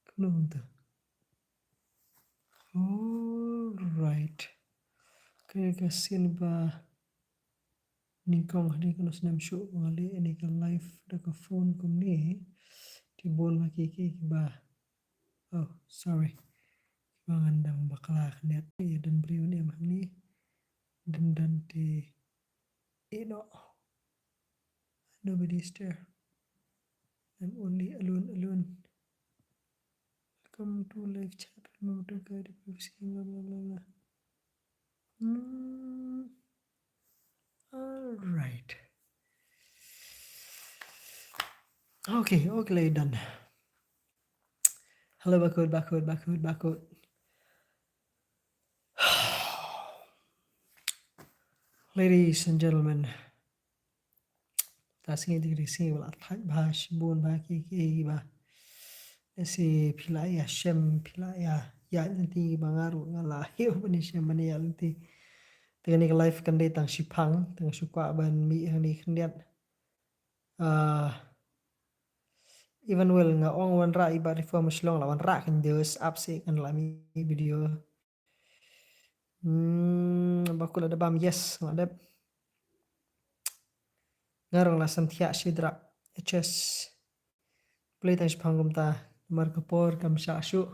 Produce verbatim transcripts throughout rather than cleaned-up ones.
Kumno kumta. All right. Ka ka sien ba nyngkong hadien kano snem shuh ba nga leh ïa kane ka live da ka phone kumne. Te bun ma ki ki ba. Oh, sorry. Ba ngan dang bakla khyndiat ïa don briew ne em hangne. Dang don te ïeh noh. Nobody is there. I'm only alone, alone. Welcome to live chat. Remember to guide the privacy, blah, blah, blah, blah. Hmm. All right. Okay, okay, done. Hello, Bakut, Bakut, Bakut, Bakut. Ladies and gentlemen, ta sngi dei ka sngi ba la thait bha shibun bha ki ki ba. Lehse phi la ïa shem, phi la ïa ïa lynti ba nga ruh nga la ïa ban ïa shem ban ïa lynti. Te kane ka live kan dei tang shiphang, tang shu kwah ban mih hangne khyndiat. Ah, Even well nga ong wanrah i Bah Reform Shillong, la wanrah kan dei ap se kan la mih video. Hmm, Bakut la da bam, yes, nga dep. Nga ruh la sam thiah shi drak. H S. Play tang shiphang kumta. Namar ka por kam shah shuh.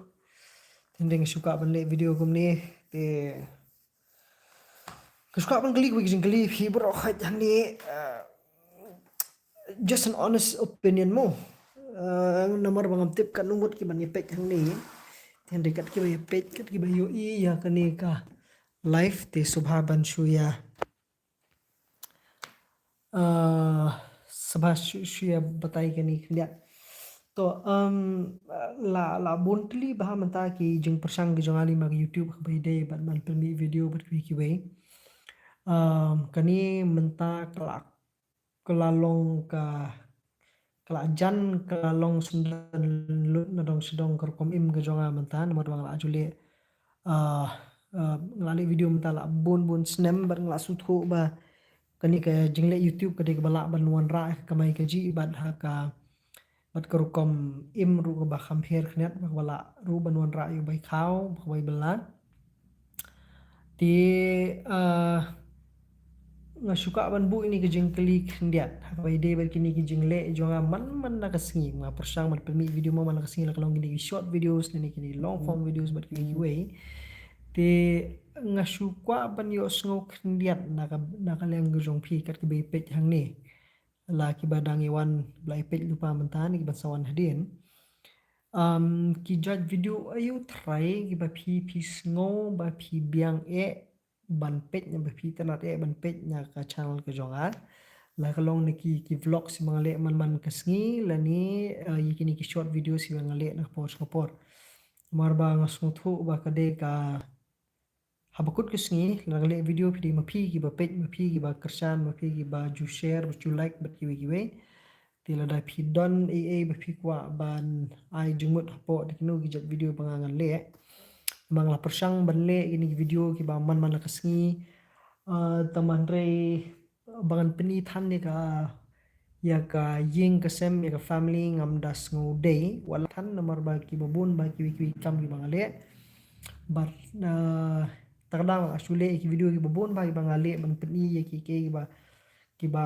Te nga shu kwah ban leh video kumne. Te nga shu kwah ban kylli kawei ka jingkylli phi baroh khoit hangne. Uh, just an honest opinion mo. Uh, namar ba ngam tip katno ngut ki ban ïa peit hangne. Te hynrei kat kiba ïa peit, kat kiba ïohi ïa kane ka live te sngewbha ban shu ïa, uh, sngewbha shu, shu ïa batai kane khyndiat. To, um, la, la bun tylli bha mynta ki jingpyrshang ki jong nga lyngba ka YouTube, kaba ïadei bad ban pynmih video bad kiwei kiwei. Um, kane mynta ka la ka la long ka, ka la jan, ka la long syndon lut na dong sha dong ka rukom im ka jong nga mynta, namar ba nga la ju leh, ah, ah, nga la leh video mynta la bun bun snem bad nga la sngewthuh ba kane ka jingleh YouTube ka dei kaba lah ban wanrah ka kamai kajih bad ha ka, bad ka rukom im ruh kaba kham pher khyndiat, ba kaba lah ruh ban wanrah ïa u bai khaw, ba kaba ïa bylla. Te, ah, nga shu kwah ban buh ïa kane ka jingkylli khyndiat. Ha kaba ïadei bad kine ki jingleh jong nga man man la ka sngi. Nga pyrshang ban pynmih video man man la ka sngi, la ka long kine ki short videos, lane kine long form videos bad kiwei kiwei. Te nga shu kwah ban ïohsngew khyndiat na ka, na ka liang ka jong phi kat kiba ïa peit hangne. La kiba dang ïa wan, ba la ïa peit lypa mynta ne kiban sa wan hadien. Um, ki jait video aïu trai kiba phi, phi sngew ba phi biang eh ban peit, ne ba phi tynnad eh ban peit na ka channel ka jong nga. La ka long na ki, ki vlogs ba nga leh man man ka sngi, lane, uh, ïa kine ki short videos ba nga leh na ka por sha ka por. Namar ba nga sngewthuh ba ka dei ka haba kut ka sngi, lada nga leh video phi dei ma phi kiba peit, ma phi kiba kyrshan, ma phi kiba ju share, ba ju like bad kiwei kiwei. Te lada phi don ei ei ba phi kwah ban ai jingmut hapoh da kino ki jait video ba nga ngan leh. Ba nga la pyrshang ban leh kine ki video kiba man man la ka sngi. Ah, tang hynrei ba ngan pyni than ïa ka, ïa ka ïing ka sem, ïa ka family ngam da sngew dei, wat la than namar ba kiba bun ba kiwei kiwei ki kam kiba nga leh. Bad, ah, ta ka daw nga shu leh ïa ki video kiba bun ba kiba nga leh ban pyni ïa ki, ki kiba, kiba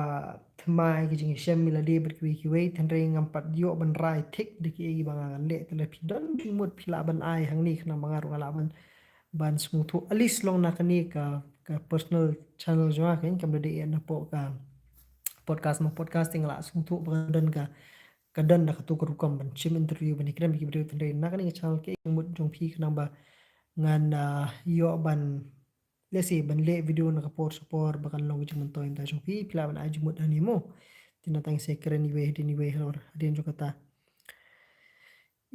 thymmai ki jingïashem ïa lade bad kiwei kiwei, hynrei ngam pat ïoh ban rai thik da ki kiba nga ngan leh. Te lada phi don jingmut phi lah ban ai hangne khnang ba nga ruh nga lah ban ban sngewthuh, at least long na kane ka, ka personal channel jong nga, kan kam da dei napoh ka podcast, ma podcast te nga la sngewthuh ba ka don ka, ka don da katu ka rukom ban shim interview ban ïakren bad ki briew, hynrei na kane ka channel ka jingmut jong phi khnang ba ngan, ah, ïoh ban, lehse ban leh video na ka por sha por ba kan long ka jingmyntoi mynta jong phi, phi lah ban ai jingmut hangne mo. Te na tang sa kren iwei hadien iwei halor hadien jong kata.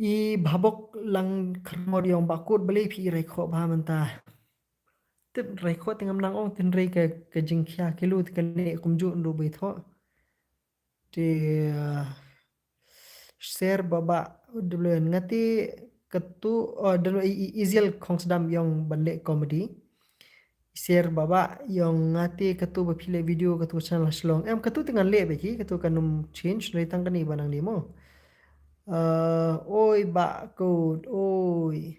I Bhabok Langkhyrmor ïong, Bakut, balei phi i Raikhoh bha mynta? Tip Raikhoh te ngam nang ong, hynrei ka, ka jingkhia kilo te ka leh kumjuh ruh beit thoh. Te, uh, Sher Baba W N, nga te katu, oh, W I I Iziel Khongsdam ïong ban leh comedy. Sher Baba ïong, nga te katu ba phi leh video katu channel Shillong. Em, katu te ngan leh bad ki, katu kan ym change, hynrei tang kane ba nangne mo. Ah, oi, Bah Kut, oi.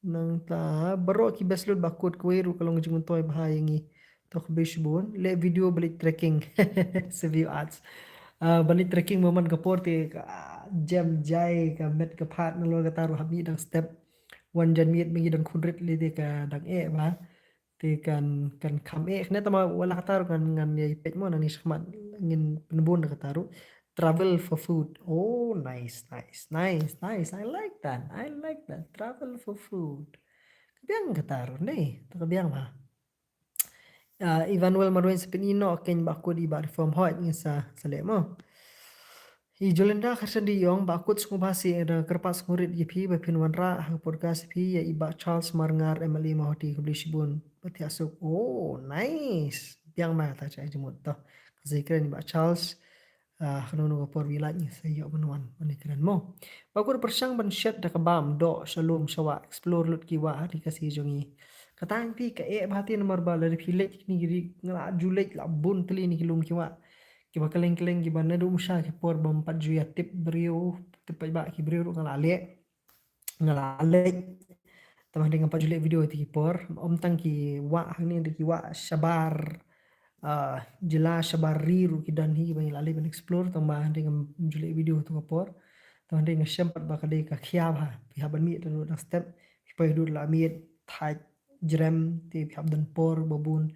Nangta, baroh ki best lut Bah Kut, kawei ruh ka long jingmyntoi bha ïa ngi. To khublei shibun. Leh video ba leit trekking. Sa view ads. Ah, ba leit trekking mo man ka por te ka, ah, jem jai ka met ka phad nalor kata ruh hap mih dang step. Wan jan miet ma ngi don khun rit lei te ka dang eh bha. Te kan, kan kham eh, kane tang ba wat la kata ruh ngan, ngan ïa peit mo nangne shakhmat ngin pynbun da kata ruh. Travel for food. Oh, nice, nice, nice, nice. I like that. I like that. Travel for food. Ka biang kata ruh ne. To ka biang bha. Ah, Emmanuel Marwin sa pyni noh kein Bah Kut i Bah Reform, hooid ngin sa, sa leh mo. I Jolinda Kharshandi i ong, Bah Kut, sngewbha seh, da kyrpad sngewrit ïa phi ba phin wanrah ha ka podcast phi ïa i Bah Charles Marngar, M L A Mawhati, khublei shibun. Ba thiah suk. Oh, nice. Biang ma kata, ka jingmut to. Ka sa ïakren i Bah Charles. Ah, kano kano ka por ba i lait ngi sa ïoh ban wan, ban ïakren mo. Bah Kut, pyrshang ban shet da ka bam, doh sha lum sha wah, explore lut ki wah ha ri Khasi jong ngi. Kata ngi phi ka eh bha te namar ba lada phi leit kine ki ri, nga la ju leit la bun tylli ne ki lum ki wah. Kiba kylleng kylleng kiba naduh mynshwa ki por bym pat ju ïa tip briew, tip paidbah ki briew ruh nga la leh. Nga la leit. Tang ba hynrei ngam pat ju leh video ha kito ki por. Ym tang ki wah hangne, hynrei ki wah shabar, ah, jylla shabar ri ruh ki don hi kiba ngi la leit ban explore, tang ba hynrei ngam ju leh video ha kito ki por. Tang ba hynrei nga shem pat ba ka dei ka khia bha. Phi hap ban mih tang dang step. Phi poi haduh la miet, thait, jrem, te phi hap don por ba bun.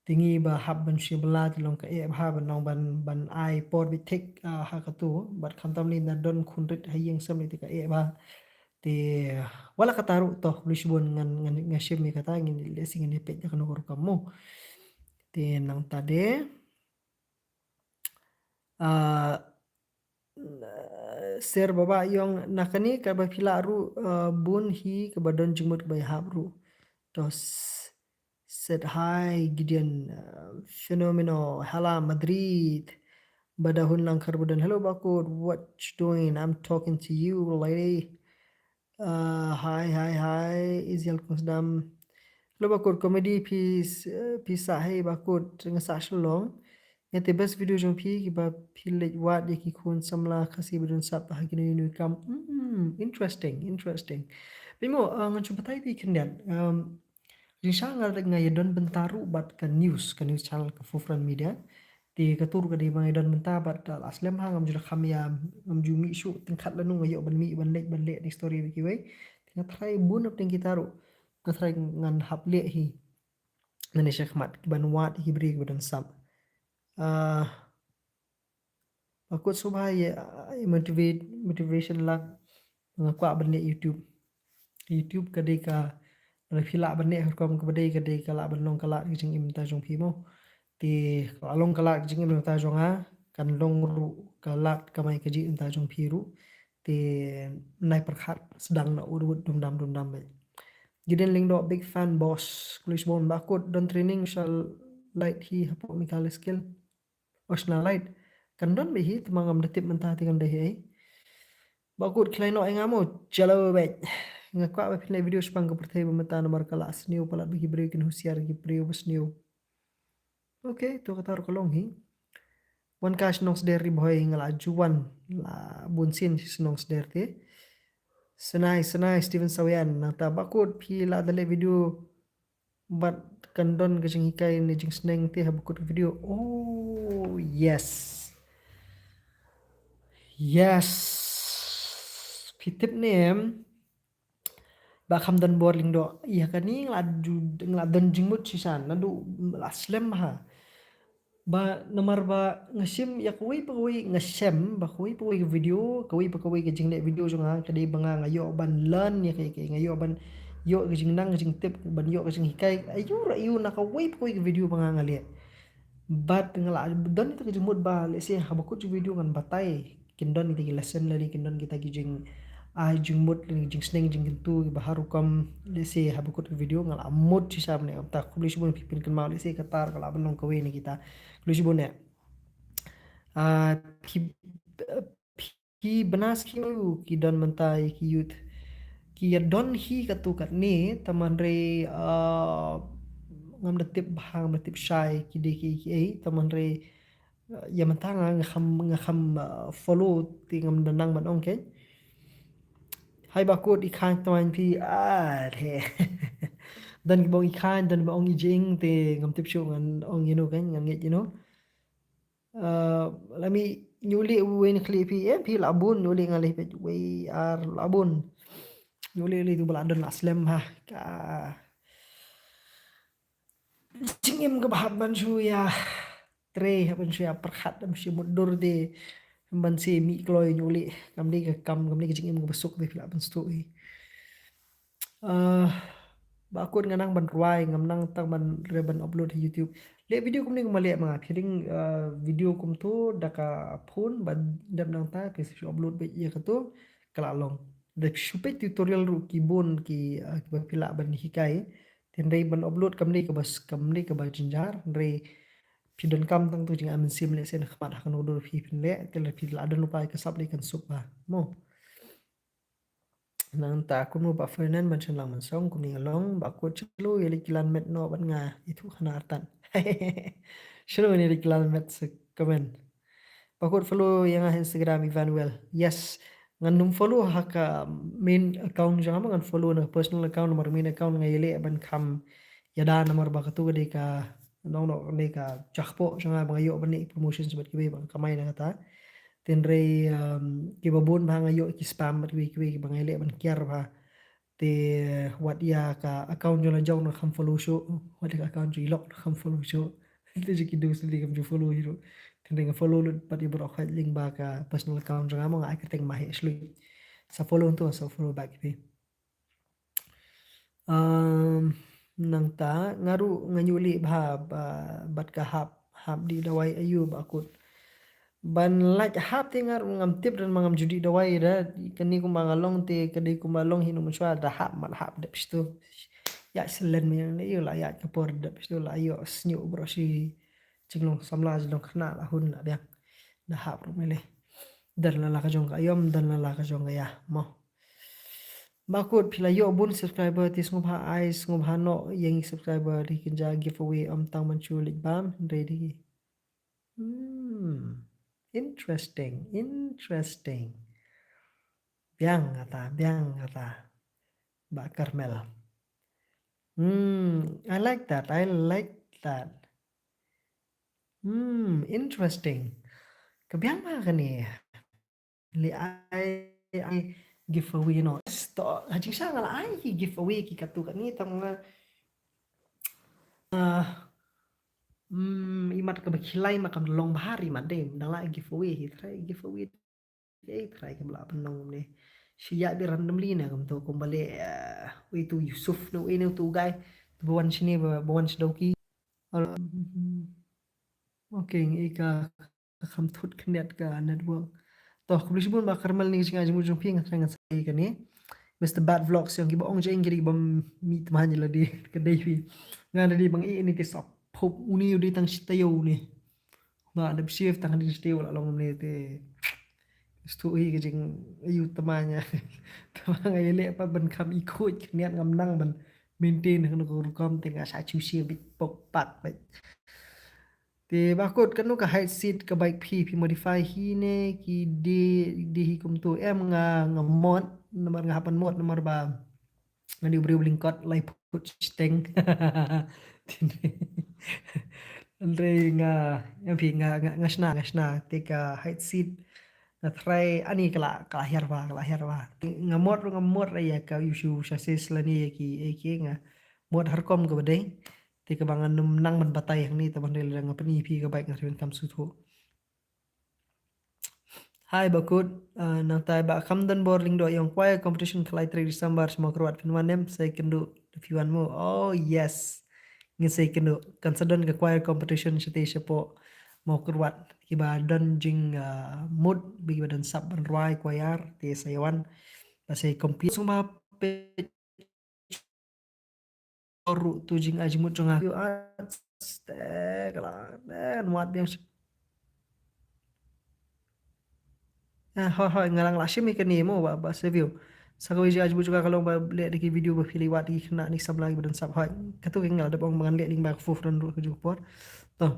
Te ngi ba hap ban shu bylla te long ka eh bha ban long ban, ban ai por beit thik, ah, ha katu. Bad khamtam lei na don khun rit ha ïing sem lei te ka eh bha. Te wat la kata ruh to khublei shibun, ngan, ngan, nga shim ïa kata, ngin leh shisha, ngin ïa peit da kano ka rukom mo. Te nangta de, ah, Ser Baba i ong, na kane kaba phi lah ruh, ah, bun hi kaba don jingmut kaba ïahap ruh. To s-, Said hi, Gideon, uh, Fenomeno, Hala Madrid, Badahun Langkar Budan. Hello, Bah Kut, what you doing? I'm talking to you, lady. Uh, hi, hi, hi, Izial Kungsdam. Hello, Bah Kut, comedy piece, uh, piece sa, hey, Bah Kut, nga sa Shillong. Nga te best video jong phi, kiba phi leit wad ïa ki khun samla Khasi ba don sap ha kino kino ki kam. Hmm, interesting, interesting. Phi mo, uh, ngan shu batai phi khyndiat. Um, Jingshisha nga, nga ïa don bynta ruh bad ka news, ka news channel ka Four Front Media. Te katu ruh ka dei ba nga ïa don bynta bad, uh, la slem ha ngam ju la kham ïa, ngam ju mih shuh tyngkhat lano nga ïoh ban mih ban leit ban leh news story bad kiwei. Te nga tharai bun hapdeng kita ruh nga tharai ngan hap leh hi. Ngan ïa shakhmat ki ban wad hi briew ki ba don sap. Ah, Bah Kut, sngewbha ïa, ïa motivate, motivation lang. Nga kwah ban leh YouTube. YouTube ka dei ka, lada phi lah ban leh ha ka rukom kaba dei, ka dei ka lah ban long ka lad ka jingim mynta jong phi mo. Te ka lah long ka lad ka jingim mynta jong nga, kan long ruh ka lad kamai kajih mynta jong phi ruh. Te nai pyrkhat sdang na ud ud, dum dam dum dam beit. Gideon Lyngdoh, big fan boss. Khublei shibun Bah Kut, don training shna light hi hapoh Meghalaya Skill. Oshna light. Kan don beit hi, te ma ngam da tip mynta te kan dei hi ei. Bah Kut, khlaiñ noh ïa nga mo, jalo beit. Nga kwah ba phin leh video shaphang ka pyrthei ba mynta namar ka la sniew palat ba ki briew kin husiar ki briew ba sniew. Okay, to kata ruh ka long hi. Wan ka shnong sder Ri Bhoi, nga la ju wan la bun sien shnong sder te. Synai, synai Steven Sawian, nangta Bah Kut phi la da leh video bad kan don ka jinghikai ne jingsneng te ha bakut ka video. Oh, yes. Yes. Phi tip ne em? Bah Khamdon Bor Lyngdoh. Ïa kane nga la ju, nga la don jingmut shisha naduh la slem ha. Ba namar ba nga shim ïa kawei pa kawei, nga shem ba kawei pa kawei ka video, kawei pa kawei ka jingleh video jong nga, ka dei ba nga, nga ïoh ban learn ïa ka, ïa ka, nga ïoh ban ïoh ka jingnang ka jingtip, ban ïoh ka jinghikai aiu re aiu na kawei pa kawei ka video ba nga, nga leh. Bad nga la don ïa ka jingmut ba lehse ha bakut jong video ngan batai kin don kita ki lesson lane kin don kita ki jing, ah, jingmut lane jingsneng jingkyntu kiba ha rukom, lehse ha bakut ka video nga la mut shisha mynne. Te khublei shibun phi pynkynmaw, lehse kata ka lah ban long kawei na kita. Khublei shibun eh. Ah, phi, phi bna skim aïu ki don mynta ïa ki youth. Ki ïa don hi katto katne, tang hynrei, ah, ngam da tip bha, ngam da tip shai ki dei ki, ki ei, tang hynrei Ïa mynta nga, nga kham, nga kham, uh, follow te ngam da nang ban ong kein. Hai Bakut, i khain tang phi, ah, the. Don kiba ong i khain, don kiba ong i jing, te ngam tip shuh ngan ong ïa no kein, ngan ngeit ïa no. Uh, lami, ngi ïoh leh wei na khlieh phi, eh, phi la bun, ngi ïoh leh nga leh phi wei ar la bun. Ngi ïoh leh leh tu ba la don la slem ha. Ka jingim kaba hap ban shu ïa trei, hap ban shu ïa pyrkhat, hap ban shu mutdur de, ban shu mih kloi, ngi ïoh leh, kam dei ka kam, kam dei ka jingim kaba suk de phi lah ban sdang hi. Uh, Bakut, nga nang ban rwai, ngam nang tang ban re ban upload ha YouTube. Leh video kumne kumba leh ma nga, phi ring, uh, video kumto da ka phone ba dep nangta, phi shu upload beit ïa kato, ka la long. Da shu peit tutorial ruh ki bun ki, uh, kiba phi lah ban hikai. Te hynrei ban upload kam dei kaba s-, kam dei kaba jynjar, hynrei phi donkam tang tu jingïaid mynsiem leh shen khmat ha kano dur phi phin leh, te lada phi la don lypa ka sap leh kan suk ba. Mo. Nangta kumno Bah Ferdinand ban shong lang ban song, kumne nga long, Bakut, shu ïa leit kylla met noh bad nga, ithuh khana artat. Shu ïa leit kylla met, sa comment. Bakut, follow ïa nga ha Instagram, Evanuel. Yes. Ngan nym follow ha ka main account jong nga, ngan follow na personal account, namar main account nga ïaleh ban kham ïada, namar ba katu ka dei ka nong, nong, ne ka jackpot jong nga ba nga ïoh ban leh promotions bad kiwei ba nga kamai na kata. Te hynrei, um, kiba bun ba nga ïoh ki spam bad kiwei kiwei kiba nga ïaleh ban kiar ba. Te wat ïa ka account jong la jong na kham follow shuh, wat ïa ka account jong i lok na kham follow shuh. Te jong ki dus li kham ju follow hi ruh. Te nga follow lut pat ïa baroh khoit lyngba ka personal account jong nga, mo, nga ai kyrteng Mahesh Lui. Sa follow tu, sa follow back phi. Um, nangta nga ruh nga ïoh leh bha, ba, bad ka hap, hap dih dawai aïu Bakut. Ban lait hap te nga ruh ngam tip, don ma ngam ju dih dawai da, kane kumba nga long te ka dei kumba long hi nong mynshuwa, da hap mat hap dep shitu. Ïa selen me ne ïa la ïa ka por dep shitu la ïoh sñiuh baroh shi jinglong samla jinglong khynnah la hun la biang. Da hap ruh me leh. Don la la ka jong ka aïom, don la la ka jong ka ïa, mo. Bakut, phi la ïoh bun subscriber, te sngewbha ai, sngewbha noh ïa ngi subscriber, te kynja giveaway, ym tang ban shu leit bam, hynrei de. Hmm. Interesting, interesting. Biang kata, biang kata. Bah Carmel. Hmm, I like that, I like that. Hmm, interesting. Ka biang ma kane. Leh ai, ai giveaway noh. Sto, ha jingshisha nga la ai ki giveaway ki katu kane tang nga. Ah, hmm, imat kaba khie lai ma kam long bha ri mat dei, dang la ai giveaway hi, trai giveaway. Ei, trai kam lah ban long ne. Shi ïa bi randomly na kam to kumba leh, ah, wei tu Yusuf ne, wei ne tu guy. Tu ba wan shini ba, ba wan shi Dawki. Al-, okay, ngi ka, ka kham thut khyndiat ka network. To, khublei shibun Bah Carmel, ni ka jingïaid jingmut jong phi, nga trai ngan sa ïa kane. Mister Bad Vlogs, ïa kiba ong jingïaid kiba mih tymmen ïa lade ka dei phi. Nga lade bang ïa ni te sop pop uni u dei tang shi taïew uni. Ba dep shift tang dei shi taïew la long ne te. Stu hi ka jing ayu tymmen ïa. Tymmen nga ïaleh pat ban kham i khuid khyndiat, ngam nang ban maintain ha kano ka rukom te nga sa chu shi bit pok pak bit. Te Bakut, kano ka height seat ka bike phi, phi modify hi ne ki dei, dei hi kumto? Em, nga, nga mod, namar nga hap ban mod namar ba nga dei u briew lyngkot lai phut shiteng. Hynrei nga, em phi, nga, nga, nga shna, nga shna te ka height seat. Nga try ani ka la, ka la hiar bha, ka la hiar bha. Nga mod, nga mod ïa ka issue chassis lane ïa ki, ïa ki, nga mod ha rukom kaba dei. Te kaba ngan nym nang ban batai hangne, te ban dei lada nga pyni phi ka bike nga thrang kam shu thuh. Hai Bakut, ah, nangta ba kham don bor lyngdoh ïa u choir competition khlai tarik December sha Mawkyrwat, phin wan em, sa ïakynduh da phi wan mo. Oh yes. Ngin sa ïakynduh, kan sa don ka choir competition shatei shapoh Mawkyrwat. Kiba don jing, ah, mood, ba kiba don sap ban rwai choir, te sa ïa wan. Ba sa ïa compete. Sngewbha peit ruh tu jingïaid jingmut jong nga. View ads te ka la, eh, nuat biang. Eh, hoi, hoi, nga la, nga la shim ïa kane mo, ba, ba sa view. Sa kawei jingïaid jingmut jong nga ka long ba leh da ki video ba phi leit wad da ki khynnah ne ki samla kiba don sap, hoi. Katu ka nga la dep ong ba ngan leh lyngba ka forefront ruh ka juh ka por. To.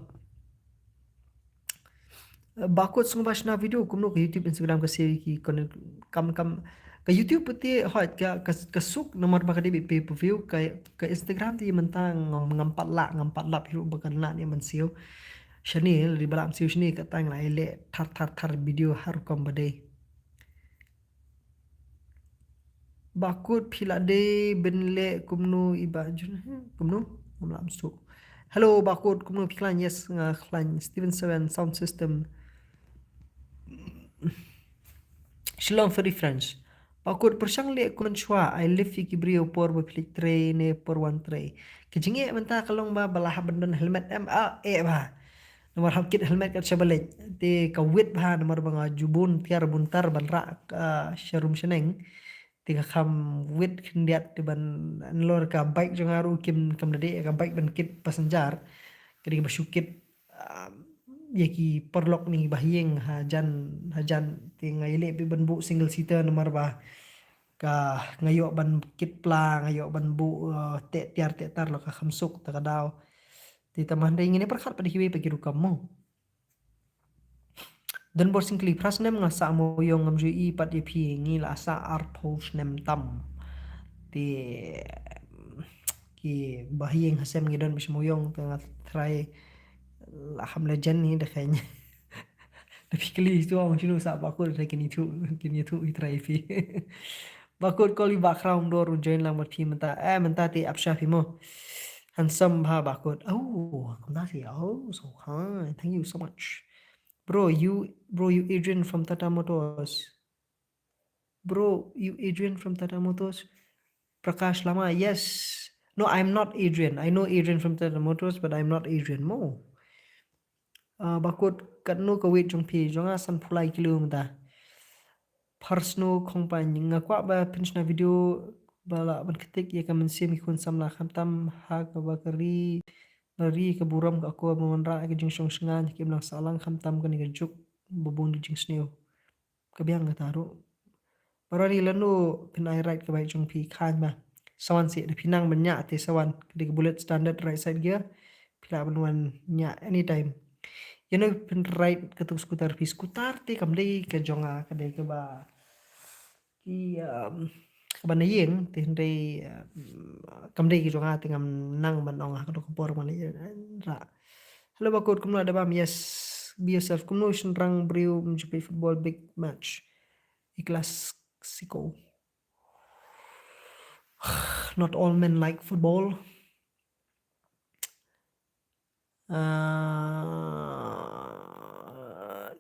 Bakut sngewbha shna video kumno ka YouTube, Instagram ka siew ki kon kam kam ka YouTube te hoi ka ka, ka suk namar ba ka dei pay per view ka, ka Instagram te mynta ngam ngam pat lah ngam pat lap hi ruh ba kan lah ne man siew. Shane ri ba lah siew shane ka tang lai le thar thar thar video har kom ba dei. Bakut phi la dei ben leh kumno i ba jun, hmm, kumno? Ngam lah suk. Hello Bakut, kumno phi khlaiñ? Yes nga khlaiñ. Steven Seven sound system. Shillong Ferry French. Bakut pyrshang leh kumno shuwa, I live ïa ki briew por ba phi leit trei ne por wan trei. Ki jingeh mynta ka long ba ba la hap ban don helmet em, ah, eh ba. Namar hap kit helmet kat sha ba leit. Te ka wit bha namar ba nga ju bun tiar bun tar ban rah, ah, sha rum sha neng. Te ka kham wit khyndiat te ban nalor ka bike jong nga ruh kim kam da dei ka bike ban kit passenger. Ka dei ba shu kit, ah, ïa ki paralok ne ba ha ïing ha jan ha jan te nga ïaleh beit ban buh single seater namar ba ka nga ïoh ban kit pla nga ïoh ban buh, ah, teh tiar teh tar la ka kham suk ta ka daw. Te ta man dei ngin ïa pyrkhat pat da kiwei pat ki rukom mo. Don bor singkli phra snem nga sah mawiong ngam ju i pat ïa phi ngi la sah arphew snem tam. Te ki ba ha ïing ha sem ngi don bishmawiong te nga trai la ham legend ni da khain. Da phi kli tu ong chinu sah Bakut da kini tu kini tu i trai phi. Bakut kol i ba khraw dor u join lang bad phi mynta. Eh, mynta te ap sha phi mo. Handsome bha Bakut. Oh, kumta si. Oh, so kind. Thank you so much. Bro, you, bro, you Adrian from Tata Motors. Bro, you Adrian from Tata Motors. Prakash Lama, yes. No, I'm not Adrian. I know Adrian from Tata Motors, but I'm not Adrian Mo. Ah, Bakut katno ka weight jong phi? Jong nga san phew lai kilo mynta. Pharsno Khongpaiñ, nga kwah ba pynshna video ba lah ban ktik ïa ka mynsiem ki khun samla khamtam ha kaba ka ri, ba ri ka burom ka akor ban wanrah ïa ka jingshong shngain ki imlang sahlang khamtam kane ka juk ba bun ka jingsniew. Ka biang kata ruh. Barani lano phin ai ride ka bike jong phi khan ba. Sawan si da phi nang ban ñiah te sawan ka dei ka Bullet standard right side gear. Phi lah ban wan ñiah anytime. Ïano phin ride katu scooter phi? Scooter te kam dei ka jong nga, ka dei kaba ki, um, kaba na ïing te hynrei, um, kam dei ka jong nga te ngam nang ban ong ha katu ka por ban ïa ra. Hello Bakut, kumno da bam? Yes, be yourself. Kumno shynrang briew ym ju peit football big match? I Clasico. Not all men like football. Ah,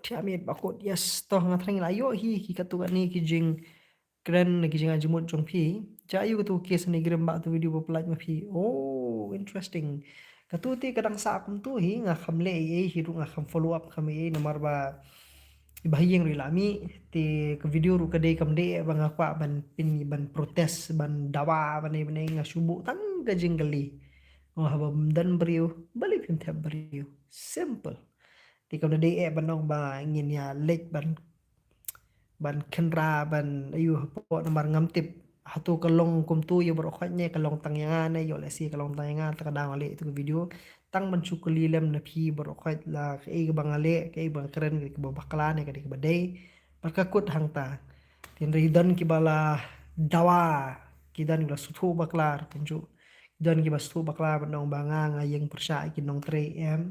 Tiamit Bakut, yes, to nga thrang la ïoh hi ki katu kane ki jingkren ki jingajmut jong phi. Ja ïoh katu ki sani grim ba tu video ba pynlait ma phi. Oh, interesting. Katu te ka dang sah kumtu hi nga kham leh ei ei hi ruh nga kham follow up kham ei ei namar ba i ba ha ïing ruh i la mih te ka video ruh ka dei kam dei ba nga kwah ban pyn ban protest ban dawa ban ei ban ei nga shu buh tang ka jingkylli. Nga haba ym don briew balei phim thep briew. Simple. Te kam dei eh ban ong ba ngin ïa leit ban ban kynra ban ayu hapoh namar ngam tip hato ka long kumtu ïa baroh khoit ne ka long tang ïa nga ne ïoh lehse ka long tang ïa nga ta ka dang leh tu ka video tang ban shu kylli lem na phi baroh khoit la kaei kaba nga leh kaei ba nga kren kaei kaba bakla ne kaei kaba dei. Bad ka kut hangta. Tynrai don kiba la dawa ki don kiba la suthu bakla ruh kumjuh. Don kiba suthu bakla ban ong ba nga nga ïeng pyrshah ki nongtrei em.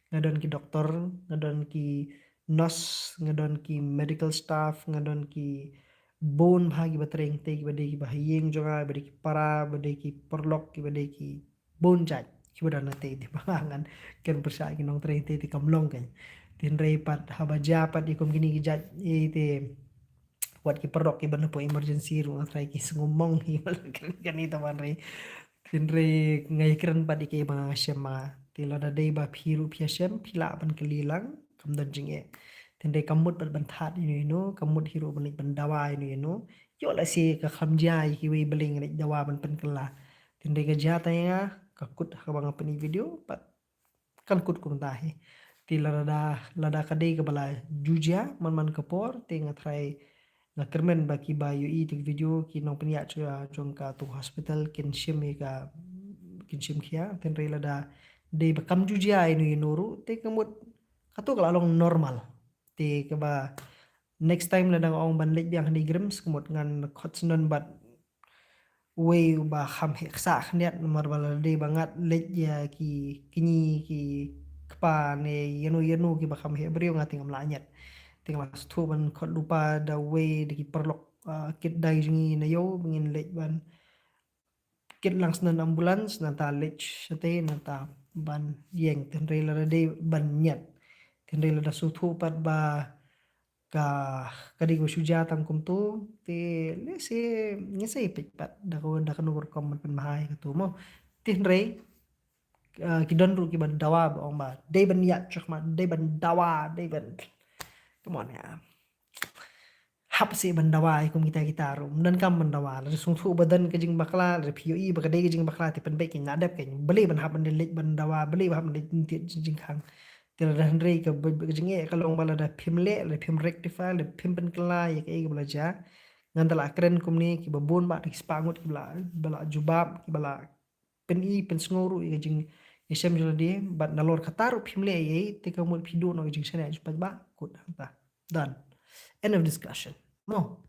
Nga don ki doktor, nga don ki nurse, nga don ki medical staff, nga don ki bun bha kiba trei te kiba dei kiba ha ïing jong nga, ba dei ki para, ba dei ki paralok, kiba dei ki bun jait kiba don na te te ba nga ngan kren pyrshah ki nongtrei te te kam long kein. Tynrai pat haba jia pat i kum kine ki jait i te wat ki paralok kiba na po emergency ruh nga trai ki sngewmong hi ba la kren kane ta ban rei. Tynrai nga ïakren pat ïa kaei ba nga shem ma. Te lada dei ba phi ruh phi ïashem phi lah ban kylli lang kam don jingeh. Tynrai kam mut pat ban thad ïano ïano, kam mut hi ruh ban leit ban dawa ïano ïano. Ïoh lehse ka kham jia ïa kiwei balei nga leit dawa ban pynkylla. Tynrai ka jia tang ïa nga, ka kut ha kaba nga pyni video pat kan kut kumta hi. Te lada lada ka dei kaba la ju jia man man ka por te nga trai nga kyrmen ba kiba ïohi te ka video ki nongpynïaid jong katu ka hospital kin shim ïa ka kin shim khia. Tynrai lada dei ba kam ju jia ïano ïano ruh te ka mut katu ka la long normal. Te kaba next time lada nga ong ban leit biang ha Nongrim, sngewmut ngan khot syndon bad uwei uba kham heh ksah khyndiat, namar ba lada dei ba ngat leit ïa ki kñi ki kpa ne ïano ïano kiba kham heh briew, nga te ngam lah ñiat. Te nga la sngewthuh ban khot lypa da uwei da ki paralok, ah, kit dai jong ngi na ïew ba ngin leit ban kit lang syndon ambulance, nangta leit shatei, nangta ban ïeng. Te hynrei lada dei ban ñiat, te hynrei lada sngewthuh pat ba ka, ka dei kaba shu jia tang kumto, te lehse ngin sa ïa peit pat da ka, da kano ka rukom ban pynbha ïa kato mo. Te hynrei, ah, ki don ruh kiba dawa ba ong ba dei ban ïaid shakhmat, dei ban dawa, dei ban, come on, ïa hap seh ban dawa ïa kum kita kita ruh. Ym donkam ban dawa. Lada sngewthuh ba don ka jingbakla, lada phi ïohi ba ka dei ka jingbakla, te pynbeit, kein la dep, kein balei ban hap ban leit ban dawa, balei ban hap ban leit lynti jingkhang. Te lada hynrei ka, ka jingeh ka long ba lada phim leh, lada phim rectify, lada phim pynkylla ïa kaei kaba la jia, ngan da la kren kumne, kiba bun bah da ki spah ngut kiba la, ba la jubab, kiba la pyni pynsngew ruh ïa ka jingïashem jong lade, bad nalor kata ruh phim leh ei ei, te ka mut phi duh noh ka jingshaniah jubab ba kut hangta. Done. End of discussion. Mo.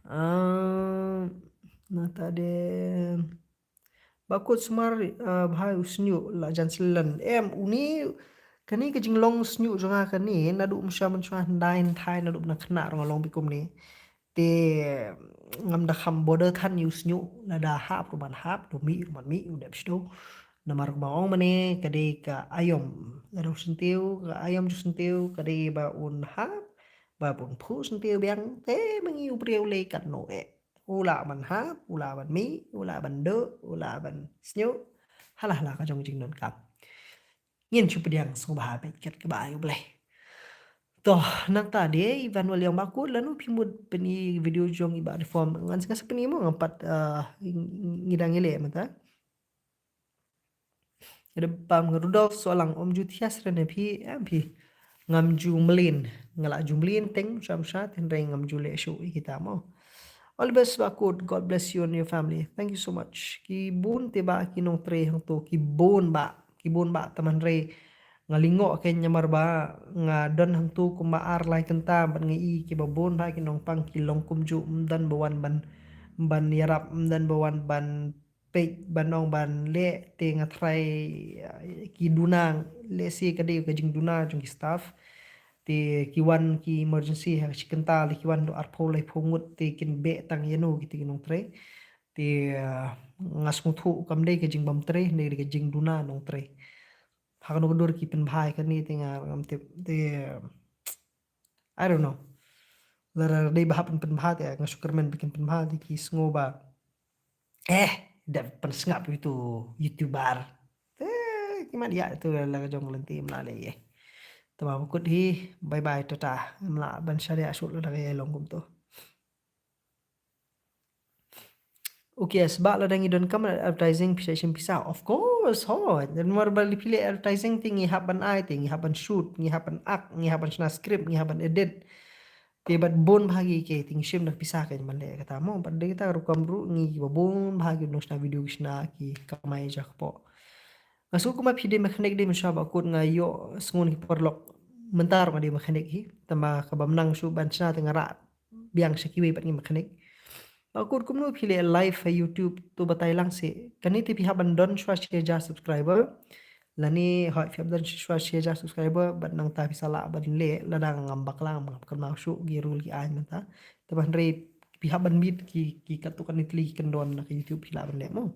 Ah, nangta de Bah Kut, sumar, ah, bha u shñiuh la jan syllan. Em, uni, kane ka jinglong shñiuh jong nga kane, naduh mynshuwa mynshuwa hyndai hynthai, naduh ba nga khynnah ruh nga long beit kumne. Te ngam da kham bother than ïa u shñiuh, lada hap ruh ban hap, lada mih ruh ban mih, u dep sdang. Namar kumba ong mane, ka dei ka aïom. Lada u syntiew, ka aïom jong u syntiew, ka dei ba un hap, ba un phuh syntiew biang, te ma ngi u briew lei katno eh. U lah ban hap, u lah ban mih, u lah ban duh, u lah ban shñiuh. Hala hala ka jong ka jingdonkam. Ngin shu pdiang sngewbha beit kat kaba ai U Blei. To, nangta de, Ivan Waliang Bakut, lano phi mut pyni video jong i Bah Reform. Ngan, ngan sa pyni mo, ngan pat, ah, ngi dang ïaleh mynta. Ada pam nga Rudolf Solang, ym ju thiah sren ïa phi, em phi. Ngam ju mlien, nga la ju mlien teng, sha sha, te hynrei ngam ju leh shuh ïa kita mo. All the best, Bah Kut. God bless you and your family. Thank you so much. Ki bun te bah ki nongtrei hangto, ki bun bah, ki bun bah, tang hynrei nga lyngngoh kein namar ba nga don hangto kumba ar lai kynta, bad nga i kiba bun bah ki nongpang ki long kumjuh, ym don ba wan ban, ban ïarap, ym don ba wan ban peit ban ong ban leh, te nga tharai, ah, ki duna, lehse ka dei ka jingduna jong ki staff. Te ki wan ki emergency ha ka shi kynta, lei ki wan haduh arphew laiphew ngut, te kin beh tang ïano kita ki nongtrei. Te, ah, nga sngewthuh kam dei ka jingbym trei, dei ka jingduna nongtrei. Ha kano ka dur ki pynbha ïa kane, te nga ngam tip, te, I don't know. Lada dei ba hap pynbha, te nga shu kyrmen ba kin pynbha, te ki sngew ba, eh, da pynsngap ïa uto u YouTuber. Te ki mat ïa uto la ka jong lynti, ym lah leh ei ei. Te Bah Kut hi, bye bye, tata. Ym lah ban shaniah shuh lada ka ïa long kumto. Okay, sebab lada ngi donkam advertising, phi sa shim pisa. Of course, ho. Namar ba lada phi leh advertising te ngi hap ban ai, te ngi hap ban shoot, ngi hap ban act, ngi hap ban shna script, ngi hap ban edit. Te bad bun bha ki, ki, te ngi shim da ka pisa kein ban leh kata mo. Bad da kata ka rukom ruh ngi kiba bun bha ki nongshna video ki shna, ki kamai ja kpoh. Nga sngew kumba phi dei mechanic, dei mynshuwa Bah Kut, nga ïohsngew na ki paralok mynta ruh nga dei mechanic hi. Tangba kaba mynta shuh ban shna te nga rah biang sha kiwei pat ngi mechanic. Bah Kut, kumno phi leh live ha YouTube, to batai lang seh. Kane te phi hap ban don shuwa shi hajar subscriber. Lane hooid phi hap ban don shuwa shi hajar subscriber, bad nangta phi sa lah ban leh, lada ngam bakla, ngam kynmaw shuh ki rule ki aiñ mynta. Tangba hynrei phi hap ban meet ki, ki katto katne tylli ki kyndon na ka YouTube phi lah ban leh mo.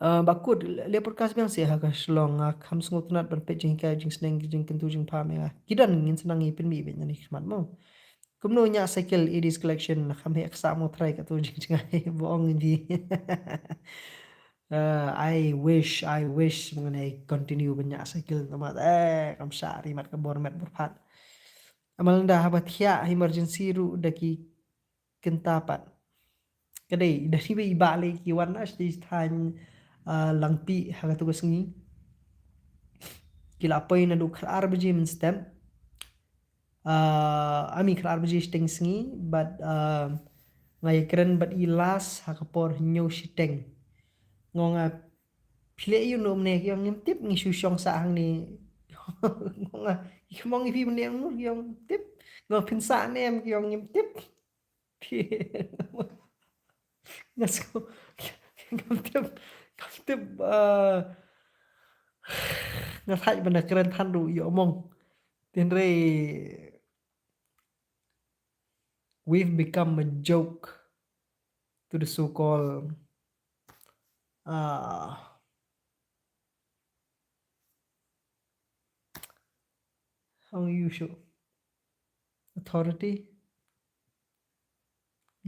Ah, Bah Kut, leh podcast biang seh ha ka Shillong, nga kham sngewtynnat ban peit jinghikai, jingsneng, jingkyntu, jingpha me nga. Ki don, ngin sa nang ïa pynmih beit nangne shakhmat mo. Kumno ñiah cycle, A D's Collection, kham heh ksah mo, trai katto jingjngai ba ong ngi. Ah, I wish, I wish, ngan ïa continue ban ñiah cycle, tangba, eh, kam shah, ri mat ka bor met bor phad. Amal nda haba thiah emergency ruh da ki kynta pat. Ka dei, da hi ba i bah lei ki wan na sdei thaiñ, ah, Langpih ha katu ka sngi. Ki la poi naduh khatar baje mynstep. Ah, I mean khatar baje shiteng sngi, bad, ah, nga ïakren bad i last ha ka por hynñiew shiteng. Nga ong, ah, phi leh ïa u ne u mane, ki ong ngim tip, ngi shu shong sah hangne Nga, ki mong ïa phi mynne, ki ong tip. Nga phin sah ne em, ki ong ngim tip. Phi, nga shu, ngam tip, ngam tip, ah, nga thait ban da kren than ruh ïoh mong. Hynrei we've become a joke to the so-called, uh, how you should, authority.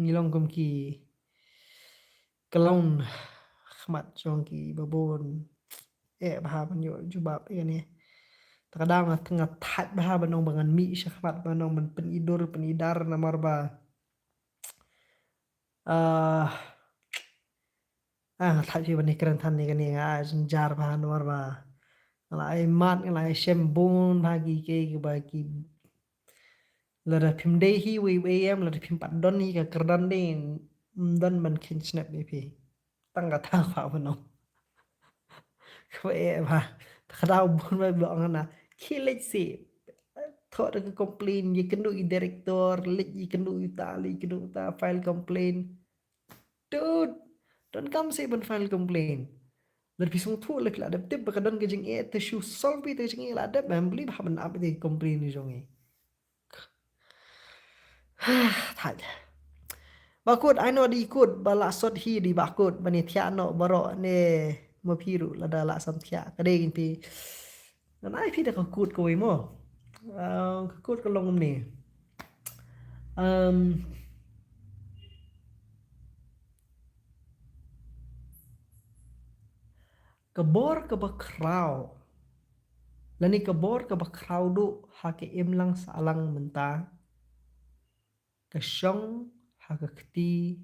Ngi long kum ki clown khmat jong ki babun. Eh, bha ban ïoh jubab ïa ne. Ta ka daw nga, nga thait bha ban ong ba ngan mih sha khmat ban ong ban pyni dur pyni dar namar ba, ah, ah, nga thait phi ban ïa kren than ne kane, nga ai jynjar bha namar ba nga la ai mad, nga la ai shem bun bha ki, ki, ki ba ki. Lada phim dei hi wei wei em, lada phim pat don hi ka kyrdan de, ym don ban kheiñ snap ïa phi. Tang kata kwah ban ong. Kaba eh bha. Ta ka daw bun ba ba ong na. Khie leit seh. Thoh da ka complain, ïakynduh ïa i director, leit ïakynduh ïa uta, leit ïakynduh ïa uta, file complain. Dude, donkam seh ban file complain. Lada phi sngewthuh, lada phi la dep tip ba ka don ka jingeh, te shu solve ïa ka jingeh la dep, em, balei ba hap ban ap ïa ka complain jong ngi. Thait. Bah Kut, ai noh dei Kut, ba la sot hi dei Bah Kut, ban ïa thiah noh baroh ne ma phi ruh lada la sam thiah. Ka dei ngi phi. Ngan ai phi da ka Kut kawei mo. Ah, ka Kut ka long kumne. Um, ka bor kaba khraw. Lane ka bor kaba khraw duh ha ka imlang sahlang mynta. Ka shong ha ka kti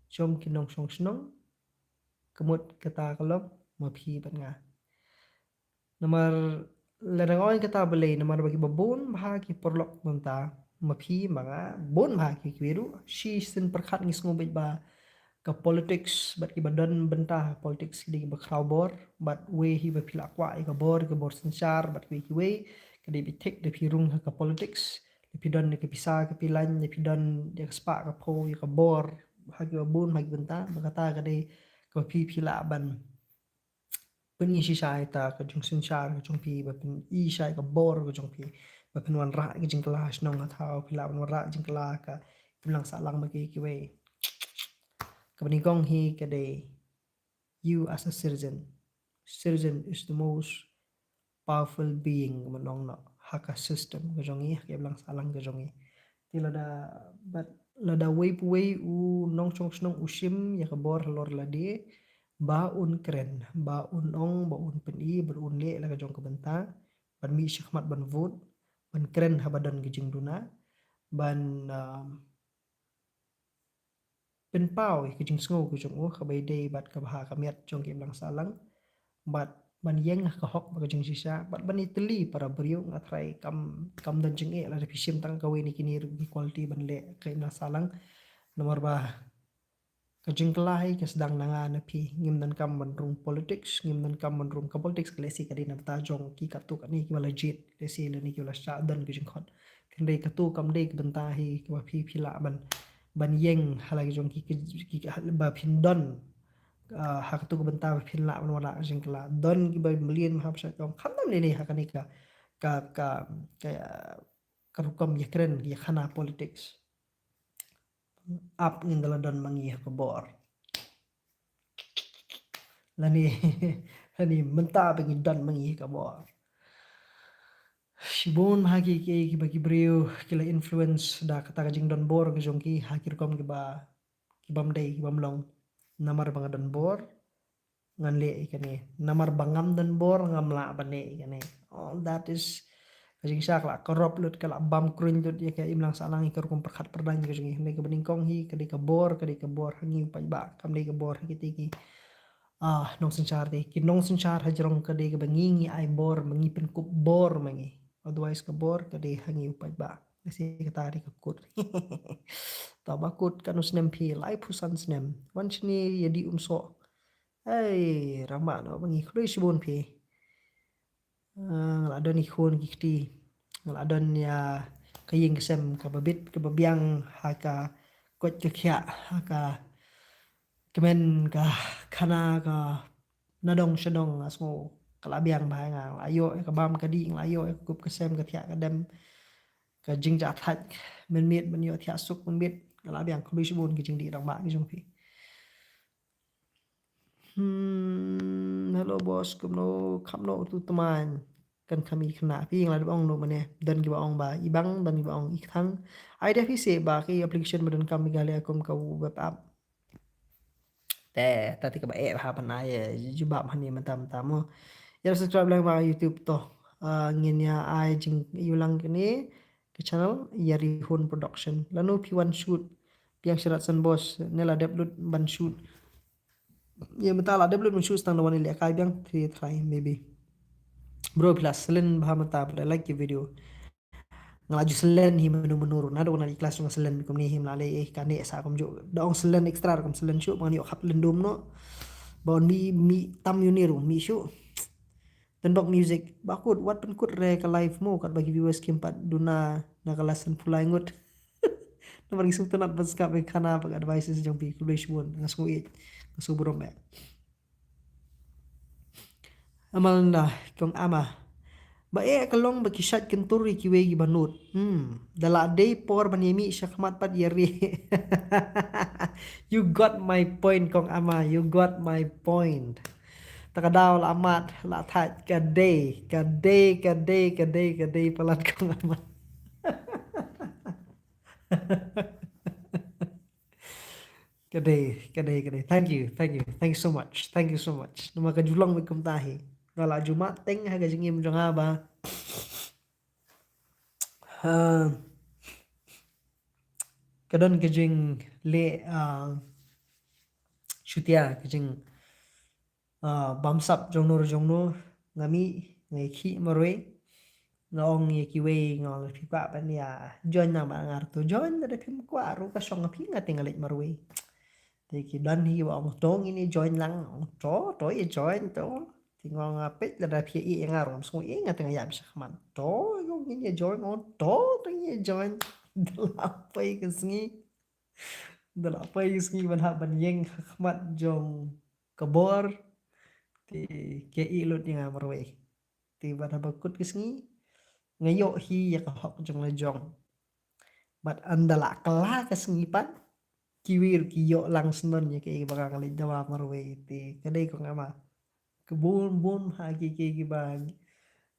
jong ki nongshong shnong, ka mut kata ka long ma phi bad nga. Namar lada nga ong kata balei, namar ba kiba bun bha ki paralok mynta, ma phi ma nga, bun bha ki kiwei ruh, shisien pyrkhat ngi sngew beit ba ka politics bad kiba don bynta ha politics ki dei kiba khraw bor, bad wei hi ba phi la kwah ïa ka bor, ka bor synshar bad kiwei kiwei, ka dei beit thik da phi rung ha ka politics. Lada phi don ïa ka pisa ka pyllein, lada phi don ïa ka spah ka phew, ïa ka bor ha kiba bun ha ki bynta, ba kata ka dei kaba phi, phi lah ban pyni shisha ïa ka jingsynshar ka jong phi, ba pyni shisha ïa ka bor ka jong phi, ba phin wanrah ïa ka jingkylla shnong ha thaw, phi lah ban wanrah jingkylla ka imlang sahlang bad kiwei kiwei. Kaba nyngkong hi ka dei, you as a citizen. Citizen is the most powerful being, kumno nong noh, ha ka system ka jong ngi, ha ka imlang sahlang ka jong ngi. Te lada, bad lada wei pa wei u nongshong shnong u shim ïa ka bor halor lade, ba un kren, ba un ong, ba un pyni, ba un leh la ka jong ka bynta, ban mih shakhmat ban vote, ban kren haba don ka jingduna, ban, um, pynpaw ïa ka jingsngew ka jong u, kaba ïadei bad ka bha ka miat jong ka imlang sahlang, bad ban ïeng ha ka hok bad ka jingshisha, bad ban ïatylli para briew. Nga tharai kam, kam don jingeh lada phi shim tang kawei na kine ruh ki quality ban leh ka imlang sahlang. Namar ba ka jingkylla hi ka sdang na nga na phi, ngim donkam ban rung politics, ngim donkam ban rung ka politics, ka lehse ka dei na bynta jong ki katto katne kiba la jied, lehse lane kiba la shah don ka jingkhot. Hynrei kato kam dei ka bynta hi kaba phi, phi lah ban, ban ïeng ha la ki jong ki, ki, ki, ba phin don, ah, ha kato ka bynta ba phin lah ban wanrah ka jingkylla. Don kiba mlien ha bashah jong, khamtam lei lei ha kane ka, ka, ka, ka, ka rukom ïakren ïakhana politics. Ap ngin da la don ma ngi ha ka bor. Lane, lane mynta ba ngi don ma ngi ha ka bor. Shibun ha ki, ki, kiba ki briew ki la influence da kata ka jingdon bor ka jong ki ha ki rukom kiba, kibym dei, kibym long. Namar ba nga don bor, ngan leh ïa kane. Namar ba ngam don bor, ngam lah ban leh ïa kane. All that is ka jingshah ka la corrupt lut, ka la bam kruiñ lut ïa ka imlang sahlang, ïa ka rukom pyrkhat pyrdaiñ ka jong ngi. Hynrei kaba nyngkong hi ka dei ka bor, ka dei ka bor ha ngi u paidbah, kam dei ka bor ha kite ki, ah, nongsynshar te. Ki nongsynshar hajrong ka dei kaba ngi, ngi ai bor ma ngi, pynkup bor ma ngi. Otherwise ka bor ka dei ha ngi u paidbah. Lehse kata dei ka kut. Tang ba kut katno snem phi, laiphew san snem. Wan shane ïa dih umsoh. Hei, rangbah noh ba ngi, khublei shibun phi. Ah, nga la don i khun ki kti, nga la don ïa ka ïing ka sem kaba bit kaba biang ha ka koit ka khiah, ha ka kmen ka khana ka nadong shadong, nga sngew ka la biang bha ïa nga. Nga la ïoh ïa ka bam ka dih, nga la ïoh ïa ka kup ka sem, ka thiah ka dem, ka jingjahthait mynmiet ban ïoh thiah suk mynmiet. Nga la biang. Khublei shibun ki jingdih rangbah ki jong phi. Hmm, hello boss, kumno kham noh utu tmaiñ? Kan kham i khynnah phi, nga la dep ong noh mynne. Don kiba ong ba i bank, don kiba ong i kthang. Ai da phi seh ba ki application ba donkam Meghalaya kum ka web app. Te ta te kaba eh bha ban ai jubab hangne mynta mynta mo. Ïa subscribe lang ba YouTube to. Ah, ngin ïa ai jingïohi lang kane ka channel Ïarihun Production. Lano phi wan shoot? Biang sharat san boss, ne la dep lut ban shoot. Ïa mynta la dep lut ban shoot, tang da wan ïalehkai biang, three try maybe. Bro, phi la slen bha mynta, phi la like ki video. Nga la ju slen hi mynno mynno ruh, naduh nga i klas nga slen kumne hi, nga la leh eh kane sa kumjuh. Da ong slen extra ruh kam slen shuh, ba ngan ïoh khap lyndum noh. Ba un mih, mih tam ïa une ruh, mih shuh. Tynbok Music, ba kut, wat pynkut re ka live mo, katba ki viewers kim pat duna na ka la sanphew lai ngut. Namar ngi sngewtynnat ban sngap ïa ka khana bad ka advices jong phi, khublei shibun, nga sngewbha, nga sngewbha burom eh. Amalanda, kong Ama. Ba eh ka long ba ki shait kyntur ïa kiwei kiba nud. Hmm, da la dei por ban ïa mih shakhmat pat ïa ri. You got my point, kong Ama, you got my point. Ta ka daw la mat, la thait, ka dei, ka dei, ka dei, ka dei, ka dei palat, kong Ama. Ka dei, ka dei, ka dei. Thank you, thank you, thank you so much, thank you so much. Namar ka ju long beit kumta hi. Nga la ju mad teng ha ka jingim jong nga ba, ah, ka don ka jingleh, ah, shutia, ka jing, ah, bamsap jong no jong no, nga mih, nga ïakhih marwei. Nga ong ïa kiwei, nga ong, phi kwah ban ïa join lang? Ba nga ruh to join, lada phim kwah ruh ka shong ha phi, nga te nga leit marwei. Te ki don hi ba ong to ngin ïa join lang, ong to, to ïa join to. Te nga ong, nga peit lada phi ïa ïeh ïa nga ruh, ngam sngew ïeh, nga te nga ïap shakhmat. To, ong ngin ïa join, ong to, to ngin ïa join. Da la poi ka sngi, da la poi ka sngi ban hap ban ïeng ha khmat jong ka bor, te ki ïeh lut ïa nga marwei. Te bad haba kut ka sngi, nga ïoh hi ïa ka hok jong la jong. Bad ynda la kylla ka sngi pat, kiwei ruh ki ïoh lang syndon ïa kaei ba nga leit dawa marwei. Te ka dei, kong Ama, ka bun bun ha kiei kiei kiba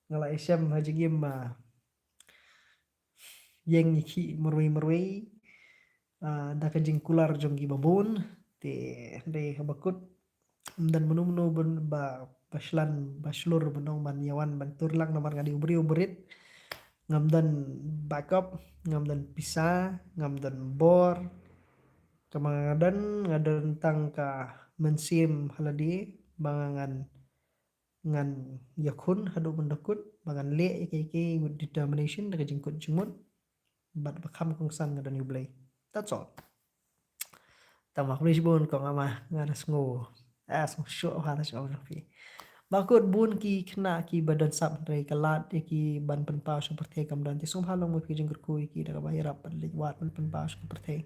nga la ïashem ha jingim, ma ïeng ïakhih marwei marwei, ah, da ka jingkular jong kiba bun. Te hynrei haba kut, ym don mano mano ban ba, ba shlan ba shlur ban ong ban ïawan ban tur lang, namar nga dei u briew barit. Ngam don backup, ngam don pisa, ngam don bor. Kaba nga don, nga don tang ka mynsiem ha lade ba nga ngan ngan ïakhun haduh ban da kut, ba ngan leh ïa kiei kiei with determination, da ka jingkut jingmut, bad ba kham kongsan nga don ïa U Blei. That's all. Tang ma, khublei shibun kong Ama, nga da sngew, ah, sngewshoh ha da sngew na phi. Ba kut bun ki khynnah kiba don sap, hynrei ka lad ïa ki ban pynpaw sha pyrthei kam don. Te sngewbha long ma phi jingkyrkhu ïa ki da kaba ïarap ban leit wad ban pynpaw sha pyrthei.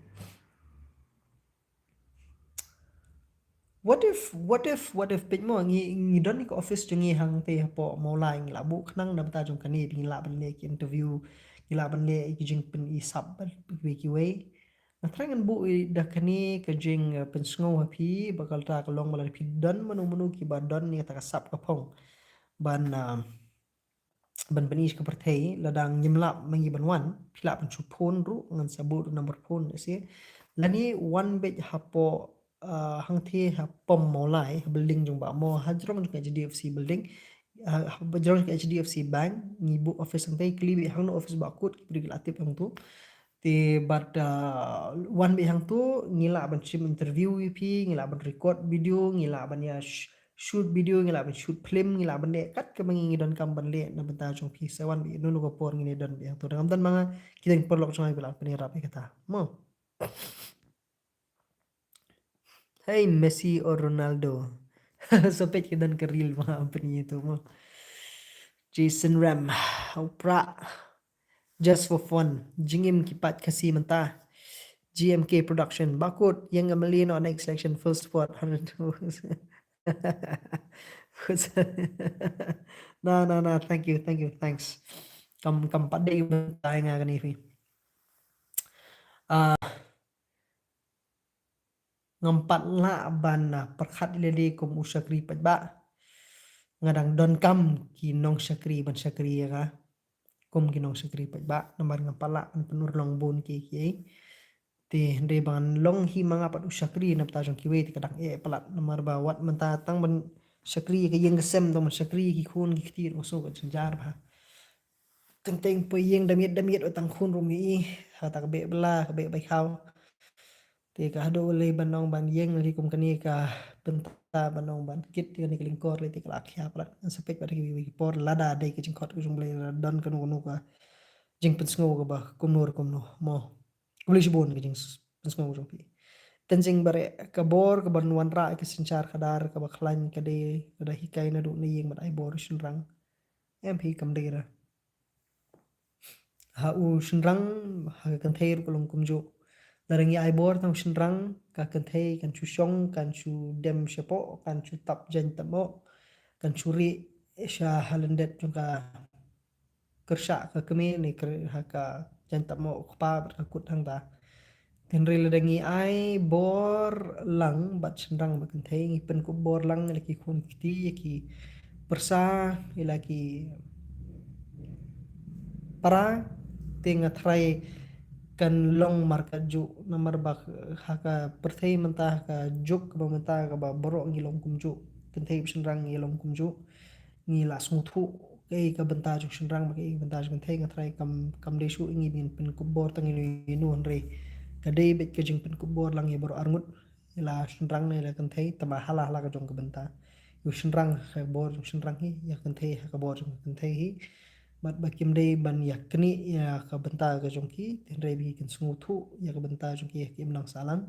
What if, what if, what if, peit mo, ngi, ngi don ïa ka office jong ngi hangtei hapoh Mawlai, ngi la buh khnang na bynta jong kane, ngi lah ban leh ki interview, ngi lah ban leh ki jingpyni sap bad kiwei kiwei. Nga trai ngan buh ïa da kane ka jing, eh, pynsngew ha phi, ba ka lada ka long ba lada phi don mano mano kiba don ïa kata ka sap ka phong ban, ah, ban pyni sha ka pyrthei, lada ngim lah ma ngi ban wan, phi lah ban shu phone ruh, ngan sa buh ruh number phone, ïa se. Lane wan beit hapoh, ah, hangtei ha pom Mawlai, ha building jong Bah Mo, ha jrong jong ka H D F C building, ah, ha jrong jong ka H D F C bank, ngi buh office hangtei, kylli beit hangno office Bah Kut, ki briew ki la tip hangto. Te bad, ah, wan beit hangto, ngi lah ban shim interview ïa phi, ngi lah ban record video, ngi lah ban ïa sh-, shoot video, ngi lah ban shoot film, ngi lah ban leh kat kaba ngi, ngi donkam ban leh na bynta jong phi. Sa wan beit, hangno ka por ngin ïa don beit hangto. Da ngam don ma nga, ki don ki paralok jong nga kiba lah ban ïarap ïa kata. Mo. Hey, Messi or Ronaldo. So peit ki don ka reel ma, ym pyni ïa to mo. Jason Ram, Upra, Just for Fun, Jingim Ki Paid Khasi Mynta, G M K Production, Bakut, Young Amelie, no, next selection, first spot, hundred. Na, na, na, thank you, thank you, thanks. Kam, kam pat dei mynta nga kane phi. Ah, ngam pat lah ban, ah, pyrkhat ïa lade kum u shakri paidbah. Nga dang donkam ki nongshakri ban shakri ïa nga kum ki nongshakri paidbah, namar ngam pat lah ban pynurlong bun ki ki. Te hynrei ba ngan long hi ma nga pat u shakri na bynta jong kiwei te ka dang eh palat, namar ba wat mynta tang ban shakri ïa ka ïing ka sem, tang ban shakri ïa ki khun ki kti, nga sngew ka jynjar bha. Teng teng poi ïing da miet da miet, wat tang khun ruh ym i, ha ta ka beh bylla, ka beh bai khaw. Te ka haduh lei ban ong ban ïeng lei kum kane ka bynta ban ong ban kit kane ka lyngkor lei te ka la khia palat. Ngan sa peit pat ha kiwei ki por lada dei ka jingkhot ka jong U Blei, lada don kano kano ka jingpynsngew kaba kumno kumno mo. Khublei shibun ka jingpynsngew jong phi. Tang jingbareh ka bor kaban wanrah ïa ka synshar khadar kaba khlaiñ ka dei lada hikai naduh na ïing bad ai bor u shynrang. Em phi, kam dei ra. Ha u shynrang ha ka kynthei ruh ka long kumjuh. Lada ngi ai bor tang u shynrang, ka kynthei kan shu shong, kan shu dem shapoh, kan shu tap jaiñ tap moh, kan shu rieh sha ha lyndet jong ka kyrshah ka kmie ne kyr-, ha ka jaiñ tap moh u kpa bad ka kut hangta. Hynrei lada ngi ai bor lang bad shynrang bad kynthei, ngi pynkup bor lang ïa la ki khun ki kti, ïa ki pyrsa, ïa la ki para, te nga tharai kan long markatjuh, namar ba ha ka pyrthei mynta, ha ka juk kaba mynta kaba baroh ngi long kumjuh, kynthei bad shynrang ngi long kumjuh. Ngi la sngewthuh kaei ka bynta jong shynrang bad kaei ka bynta jong kynthei, nga tharai kam, kam dei shuh ïa ngi ban pynkup bor tang ïa uno uno, hynrei ka dei beit ka jingpynkup bor lang ïa baroh arngut, ïa la shynrang ne ïa la kynthei, tangba ha la ha la ka jong ka bynta. Ïa u shynrang ha ka bor jong shynrang hi, ïa ka kynthei ha ka bor jong ka kynthei hi. Bad ba kim dei ban ïa knieh ïa ka bynta ka jong ki, hynrei ba ki kan sngewthuh ïa ka bynta jong ki ha ka imlang sahlang.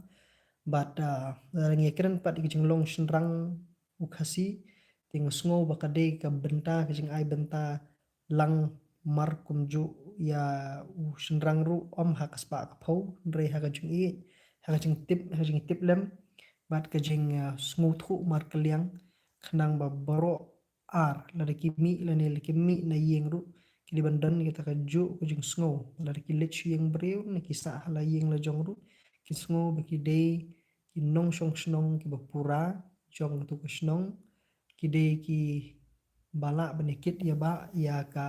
Bad, ah, lada ngi ïakren pat ïa ka jinglong shynrang u Khasi, te nga sngew ba ka dei ka bynta, ka jingai bynta lang mar kumjuh ïa u shynrang ruh, ym ha ka spah ka phew, hynrei ha ka jingïeit, ha ka jingtip, ha ka jingtip lem, bad ka jing, ah, sngewthuh markylliang, khnang ba baroh ar, lada ki mih lane lada kim mih na ïing ruh, ki dei ban don kita kajuh ka jingsngew, lada ki leit sha ïing briew ne ki sah ha la ïing la jong ruh, ki sngew ba ki dei ki nongshong shnong kiba pura jong katu ka shnong, ki dei kiba lah ban ïakit ïa ba ïa ka,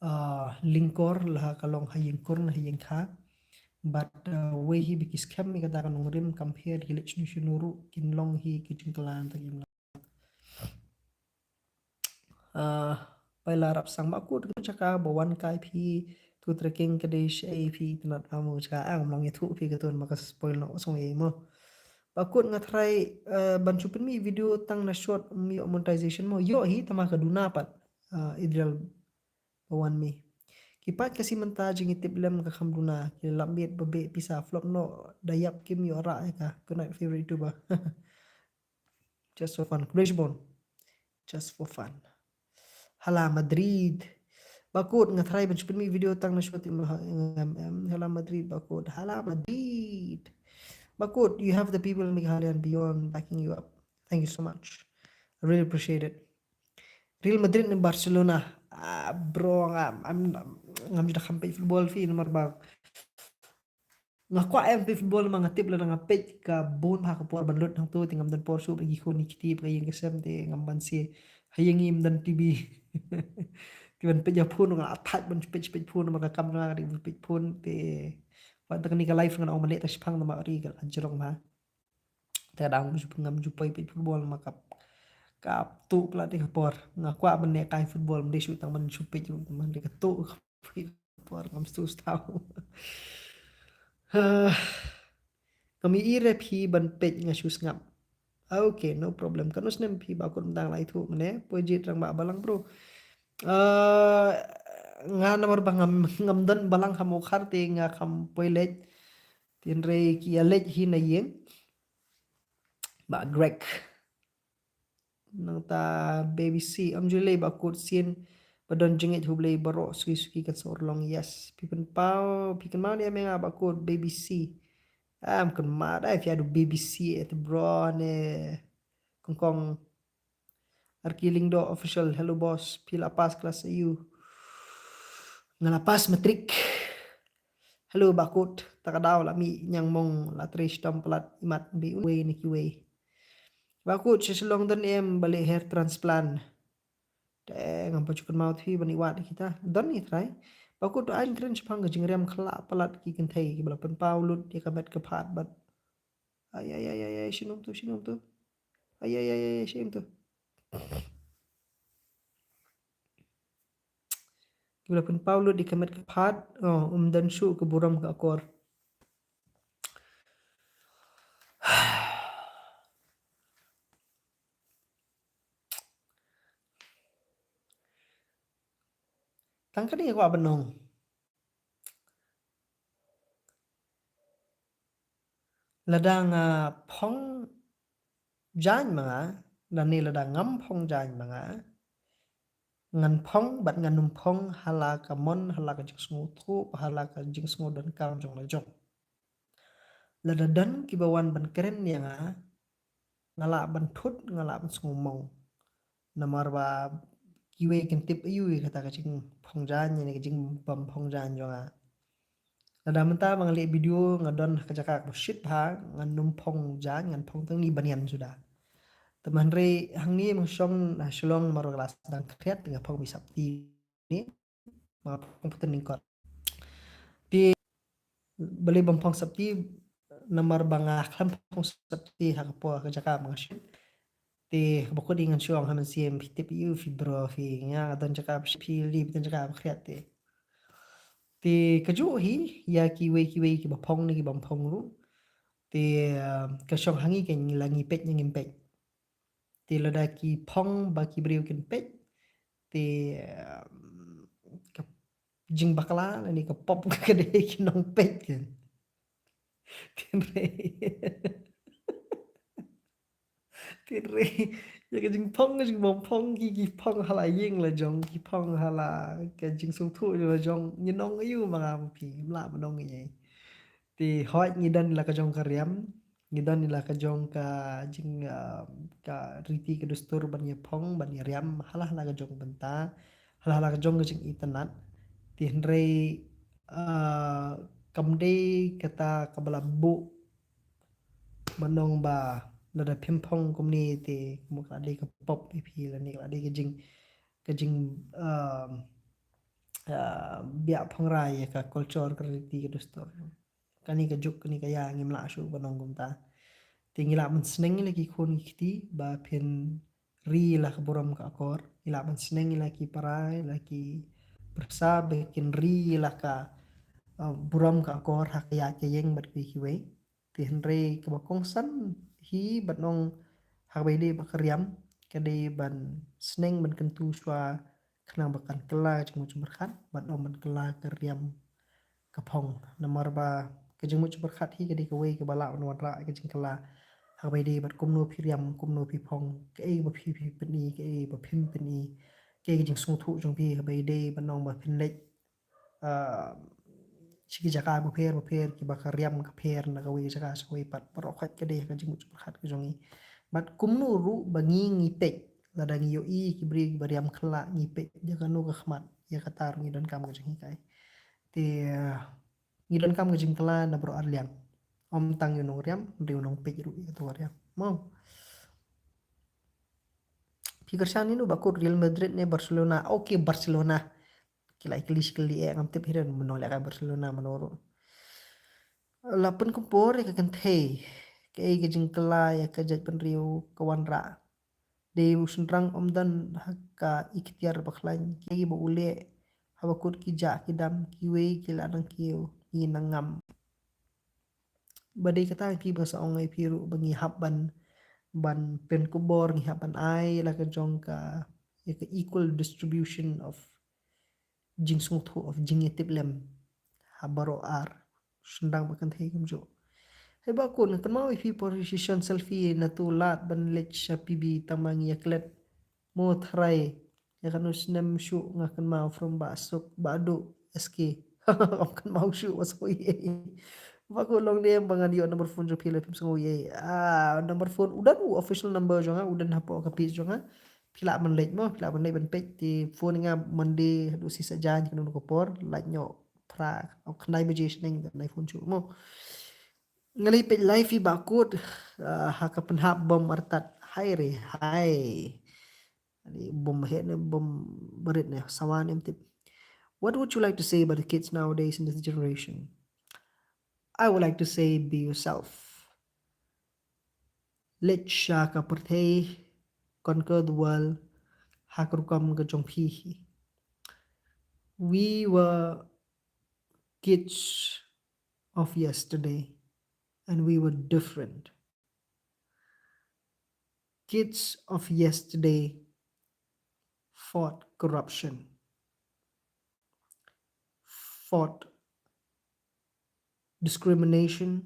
ah, lyngkor, la ka long ha ïing kur ne ha ïing kha. Bad, ah, wei hi ba ki skhem ïa kata ka nongrim, kam pher ki leit shano shano ruh, kin long hi ki jingkylla na ka imlang. Ah, Paila Rapsang, Bakut, ka jaka ba wan kai phi tu trekking ka dei shaei phi itynnad, ah, mo jaka, ah, ngam long ïathuh phi katun, ma ka spoil noh song ei mo. Bakut, nga tharai, ah, ban shu pynmih video tang na short ym ïoh monetization mo. Ïoh hi, tangba ka duna pat, ah, Idrial ba wan mih. Ki paid Khasi mynta jingïatip lem ka kham duna, ki lap miet ba beh pisa, flop noh da ïap kim ïoh rah ïa ka. Good night favorite YouTuber. Just for fun. Khublei shibun. Just for fun. Hala Madrid. Bakut, nga tharai ban shu pynmih video tang na short ym, em, em. Hala Madrid, Bakut. Hala Madrid. Bakut, you have the people in Meghalaya and beyond backing you up. Thank you so much. I really appreciate it. Real Madrid ne Barcelona? Ah, bro, nga, I'm, ngam ju da kham peit football phi, namar ba nga kwah em peit football, ma nga tip lada nga peit ka bun bha ka por ban lut hangto, te ngam don por shuh bad ki khun ki kti bad ka ïing ka sem, te ngam banse ha ïing, ngim don T V. Te ban peit ïa phone nga la thait ban peit, peit phone, namar ka kam nga ka dei ban peit phone, te wat da kane ka live ngan ong ban leh tang shiphang, namar ri ka la jrong bha. Te dang ngam ju poi peit football, ma ka, ka tuh palat ïa ka por. Nga kwah ban leh kai football, ym dei shuh tang ban shu peit ruh, ma dei ka tuh ka por, ngam sngewthuh. Ngam ïohi re phi ban peit, nga shu sngap. Ah, okay, no problem. Katno snem phi Bakut, mynta nga la ïathuh mynne, poi jied rangbah balang bro. Ah, nga namar ba ngam, ngam don balang ha Mawkhar te nga kham poi leit. Hynrei ki ïa leit hi na ïing. Bah Greg. Nangta Baby C, ym ju lei Bakut, sien Ba don jingngeit ha U Blei baroh suki suki kan sa urlong, yes. Phi pynpaw, phi kynmaw ne em ïa nga Bah Kut, Baby C. Em kynmaw dei phi ïa u Baby C, eh, te bro ne kong kong. Arki Lyngdoh Official, hello boss, phi la pass klas aiu? Nga la pass matric. Hello Bah Kut, ta ka daw la mih ñiangmong, la trei shitom palat, imat beiñ uwei na kiwei. Bah Kut, sha Shillong don em ba leh hair transplant? Te ngam pat ju kynmaw te phi ban ïa wad ïa kita. Don i trai. Bah Kut, to ai kren shaphang ka jingriam khyllah palat ki kynthei kiba la pynpaw lut ïa ka met ka phad bad. Ai ai ai ai ai, shinum tu, shinum tu. Ai ai ai ai, shinum tu. Kiba la pynpaw lut ïa ka met ka phad, oh, um don shuh ka burom ka akor. Tang kane nga kwah ban ong. Lada nga phong jaiñ ma nga, lane lada ngam phong jaiñ ma nga, ngan phong bad ngan ym phong ha la ka mon, ha la ka jingsngewthuh, ha la ka jingsngewdonkam jong la jong. Lada don kiba wan ban kren ïa nga, nga lah ban thut, nga lah ban sngewmong. Namar ba kiwei kin tip aiu ïa kata ka jingphong jaiñ ne ka jingbym phong jaiñ jong nga. Lada mynta ba nga leh video nga don ha ka jaka kaba shit bha, ngan ym phong jaiñ, ngan phong tang ni banïan suda. Te hynrei hangne ma nga shong ha Shillong namar ba ka la sdang khriat, nga phong beit sapti ne, ma nga phong pynten nyngkong. Te balei bym phong sapti, namar ba nga khlem phong sapti ha ka por ka jaka ma nga shit. Te Bah Kut, ngan shu ong ha mynsiem, phi tip aiu phi bro, phi, nga don jaka ba shit, phi lip don jaka ba khriat te. Te kajuh hi ïa kiwei kiwei kiba phong ne kibym phong ruh. Te, um, ka shong ha ngi, ka ngi la ngi peit ne ngim peit. Te lada ki phong ba ki briew kin peit, te, um, ka jingbakla lane ka pop ka dei ki nongpeit. Te hynrei, te hynrei ïa ka jingphong, ka jingbymphong, ki, ki phong ha la ïing la jong, ki phong ha la ka jingsngewthuh la jong. Ngi nong aiu ma nga ma phi, ym lah ban ong ei ei. Te hooid ngi don la ka jong ka riam, ngi don la ka jong ka jing, ah, ka riti ka dustur ban ïa phong, ban ïa riam ha la ha la ka jong ka bynta, ha la ha la ka jong ka jingitynnad. Te hynrei, ah, kam dei kata kaba la buh ban ong ba lada phim phong kumne te kumba ka la dei ka pop ïa phi lane ka la dei ka jing, ka jing, ah, ah, biah phong rai ïa ka culture, ka riti ka dustur. Kane ka juk, kane ka ïa, ngim lah shuh ban ong kumta. Te ngi lah ban sneng ïa la ki khun ki kti ba phin ri ïa la ka burom ka akor. Ngi lah ban sneng ïa la ki para, ïa la ki pyrsa ba kin ri ïa la ka, uh, burom ka akor ha ka ïaid ka ïeng bad kiwei kiwei. Te hynrei kaba kongsan hi ban ong ha kaba ïadei bad ka riam, ka dei ban sneng ban kyntu shuwa khnang ba kan kylla ka jingmut jingpyrkhat, bad ym ban kylla ka riam ka phong. Namar ba ka jingmut jingpyrkhat hi ka dei kawei kaba lah ban wanrah ka jingkylla ha kaba ïadei bad kumno phi riam, kumno phi phong, kaei ba phi, phi pyni, kaei ba phim pyni, kaei ka jingsngewthuh jong phi ha kaba ïadei ban ong ba phin leit, ah, sha ki jaka bapher bapher kiba ka riam ka pher na kawei ka jaka sha kawei pat, baroh khoit ka dei ha ka jingmut jingpyrkhat ka jong ngi. Bad kumno ruh ba ngi ngi peit, lada ngi ïohi ki briew kiba riam kylla, ngi peit ïa kano ka khmat, ïa kata ruh ngi donkam ka jinghikai. Te, ah, ngi donkam ka jingkylla na baroh ar liang. Ym tang ïa u nongriam, hynrei u nongpeit ruh ïa kato ka riam. Mo. Phi kyrshan ïa uno, Bah Kut, Real Madrid ne Barcelona? Okay, Barcelona. Ki la kylli shi kylli eh, ngam tip hi, don mano lehkai Barcelona mano ruh. La pynkupbor ïa ka kynthei, kaei ka jingkylla ïa ka jaitbynriew ka wanrah. Dei u shynrang ym don ha ka iktiar ba khlaiñ, kiei ba u leh, haba kut ki jah ki dam, kiwei ki la nang kiew, ngi nang ngam. Ba dei kata ngi phi ba sa ong ïa phi ruh ba ngi hap ban, ban pynkupbor, ngi hap ban ai la ka jong ka, ïa ka equal distribution of jingsngewthuh, of jingïatiplem ha baroh ar, shynrang bad kynthei kumjuh. Hei Bah Kut, nga kynmaw ïa phi por session selfie, nato lad ban leit sha P B tang ma ngi ïa klet. Mo tharai Ïa katno snem shuh nga kynmaw from Bah Suk, Bah Duh, S K. Ngam kynmaw shuh, wat sngew ei ei. Bah Kut, long ne em ba ngan ïoh number phone jong phi lada phim sngew ei ei? Ah, number phone u don, u official number jong nga u don hapoh ka page jong nga. Phi lah ban leit mo, phi lah ban leit ban peit. Te phone nga Monday haduh shi saitjaiñ, kano kano ka por, lait noh phra, khyndai baje shneng te nai phone shuh mo. Nga leit peit live ïa Bah Kut, ah, ha ka pynhap bom artat. Hai re hai. Ani bom heh ne bom barit ne, sawa ne em tip. What would you like to say about the kids nowadays in this generation? I would like to say, be yourself. Leit sha ka pyrthei, conquer the world ha ka rukom ka jong phi hi. We were kids of yesterday, and we were different. Kids of yesterday fought corruption, fought discrimination,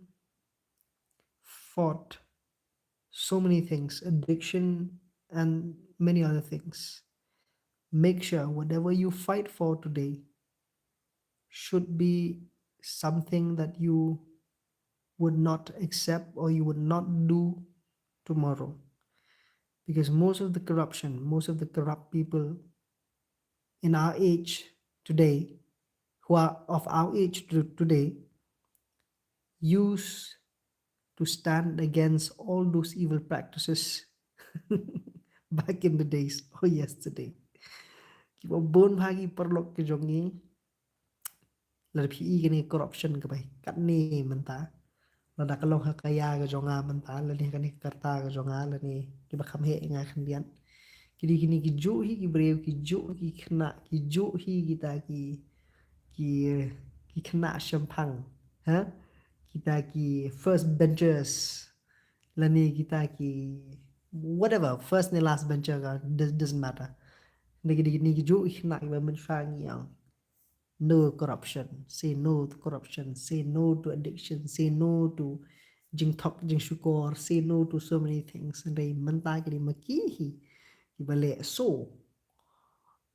fought so many things, addiction, and many other things. Make sure whatever you fight for today should be something that you would not accept or you would not do tomorrow. Because most of the corruption, most of the corrupt people in our age today, who are of our age to- today, used to stand against all those evil practices back in the days or yesterday. Kiba bun bha ki paralok ki jong ngi, lada phi i kane corruption kaba katne mynta, lada ka long ha ka ïa ka jong nga mynta, lane ha kane ka rta ka jong nga, lane kiba kham heh nga khyndiat, ki dei kine ki juh hi ki briew, ki juh ki khynnah, ki juh hi kita ki, ki, ki khynnah shemphang, ha? Kita ki first benchers, lane kita ki whatever, first ne last bencher ka, does- doesn't matter. Kine ki dei kine ki juh ki khynnah kiba mynshuwa ngi ong, no corruption, say no to corruption, say no to addiction, say no to jingthok jingshukor, say no to so many things. Hynrei mynta ki dei ma ki hi kiba leh. So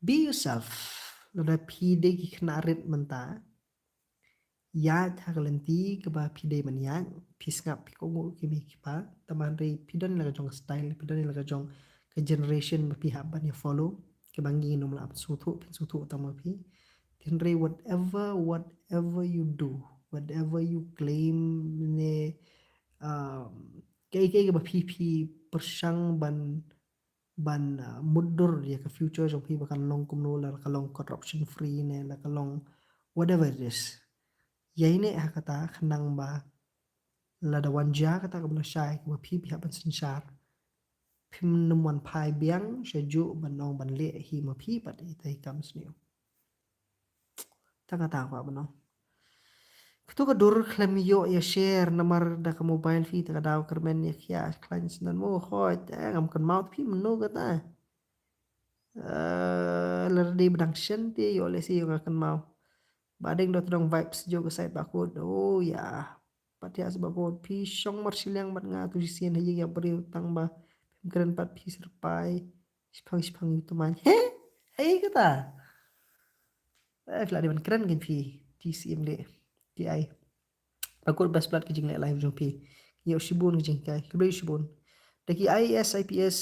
be yourself. Lada phi dei ki khynnah rit mynta, ïaid ha ka lynti kaba phi dei ban ïaid. Phi sngap, phi kohnguh ki mei ki pa, tangba hynrei phi don la ka jong ka style, phi don la ka jong ka generation ba phi hap ban ïa follow, kaba ngi ngim lah ban sngewthuh, phin sngewthuh tang ma phi. Hynrei whatever, whatever you do, whatever you claim, ne, um, kaei kaei kaba phi, phi pyrshang ban, ban, uh, mutdur ïa ka future jong phi ba kan long kumno, la ka long corruption free ne la ka long whatever it is. Ïaineh ha kata khnang ba lada wan jia kata kaba lashai kaba phi, phi hap ban synshar, phim nym wan phai biang shajuh ban ong ban leh hi ma phi pat ita i kam sniew. Tang kata kwah ban ong. Katu ka dur khlem ïoh ïa share namar da ka mobile phi, ta ka daw kyrmen ïa khia khlaiñ snan mo. Hooid, eh, ngam kynmaw phi mynno kata. Eh, lada dei ba dang shen te ïoh lehse ïoh nga kynmaw. Ba dang dot dang vibes jong ka side Bah Kut. Oh ya. Pat ïa sha Bah Kut, phi shong marshiliang bad nga tu shisien ha ïing ïa briew, tang ba phim kren pat phi syrpai. Shipang shipang ïa u tymmen. He? Hei kata. Eh, phi la dei ban kren kein phi. T C M de. T I. Bah Kut, best blood ka jingleh live jong phi. Ïoh shibun ka jinghikai. Khublei shibun. Da ki I A S, I P S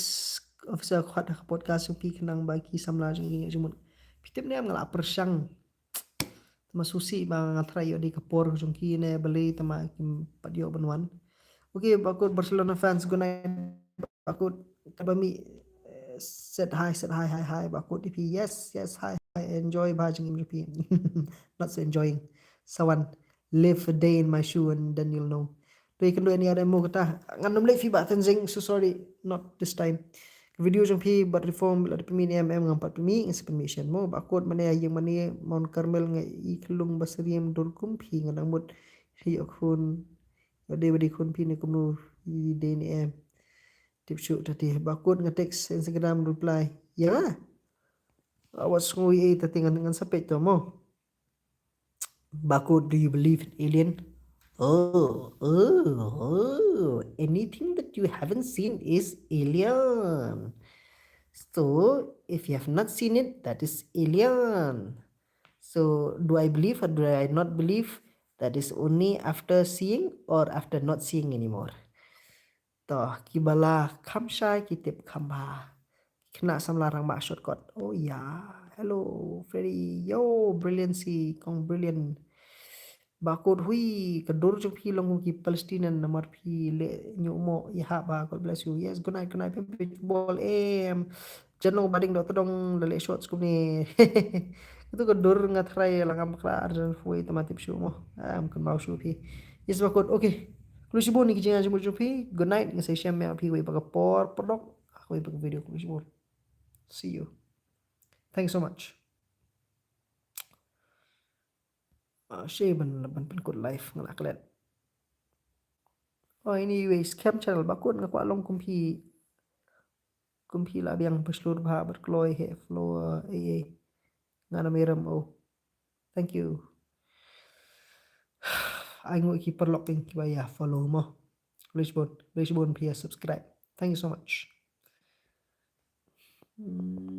officer khot ha ka podcast jong phi khnang ba ki samla jong ngi ïoh jingmut. Phi tip ne em, nga la pyrshang. Tangba sngewsih ba nga tharai ïoh dei ka por jong ki ne balei tangba kim pat ïoh ban wan. Okay, Bah Kut, Barcelona fans, good night. Bah Kut, kaba mih, eh, set hi, set hi, hi, hi, Bah Kut, D P, yes, yes, hi, hi, enjoy bha jingim jong phi. Not so enjoying. Sawan, live a day in my shoe and then you'll know. Doi kynduh ïa ni ada mo kata. Ngan ym leh phi Bah Tenzing, so sorry, not this time. Video jong phi bad reform, lada pynmih ne em, em ngam pat pynmih, ngin sa pynmih shen mo. Bah Kut, mane ïing mane Mount Carmel, nga i khlung ba syriem dur kum phi, nga dang mut ïoh khun. Ïoh dei ba dei khun phi ne kumno, i dei ne em. Tip shuh ta te. Bah Kut, nga text Instagram reply. Ïa nga. Awas, sngew ei ei ta te, ngan, ngan sa peit to mo. Bah Kut, do you believe in alien? Oh, oh, oh. Anything that you haven't seen is alien. So if you have not seen it, that is Alien. So do I believe or do I not believe? That is only after seeing or after not seeing anymore. To, ki ba la kham shai ki tip kham bha. Khynnah samla Rangbah Shortcut. Oh yeah. Hello, Freddy. Yo, Brilliancy. Kong Brilliant. Bakut hui, ka dur jong phi long kum ki Palestinian namar phi leh ñiuhmoh ïa ha ba, God bless you. Yes, good night, good night. Phi ball em. Jan long ba ding dok tdong la leh shorts kumne. Katu ka dur nga tharai la ngam kla ar jan hui tama tip shuh mo. Am kan mau shuh phi. Yes, Bakut. Okay. Khublei shibun ïa ki jingïaid jingmut jong phi. Good night. Nga sa ïashem ïa phi wei pa ka por pdok. Wei pa ka video, khublei shibun. See you. Thanks so much. Ah, shi ban, ban pynkut live nga la klet. Oh, anyway, scam channel Bakut, nga kwah long kum phi, kum phi la biang, ba shlur bha, bad kloi, heh follower, ei ei. Nga na merem, oh. Thank you. Ai nguh ki paralok ïa ki ba ïa follow mo. Khublei shibun, khublei shibun phi ïa subscribe. Thank you so much. Hmm.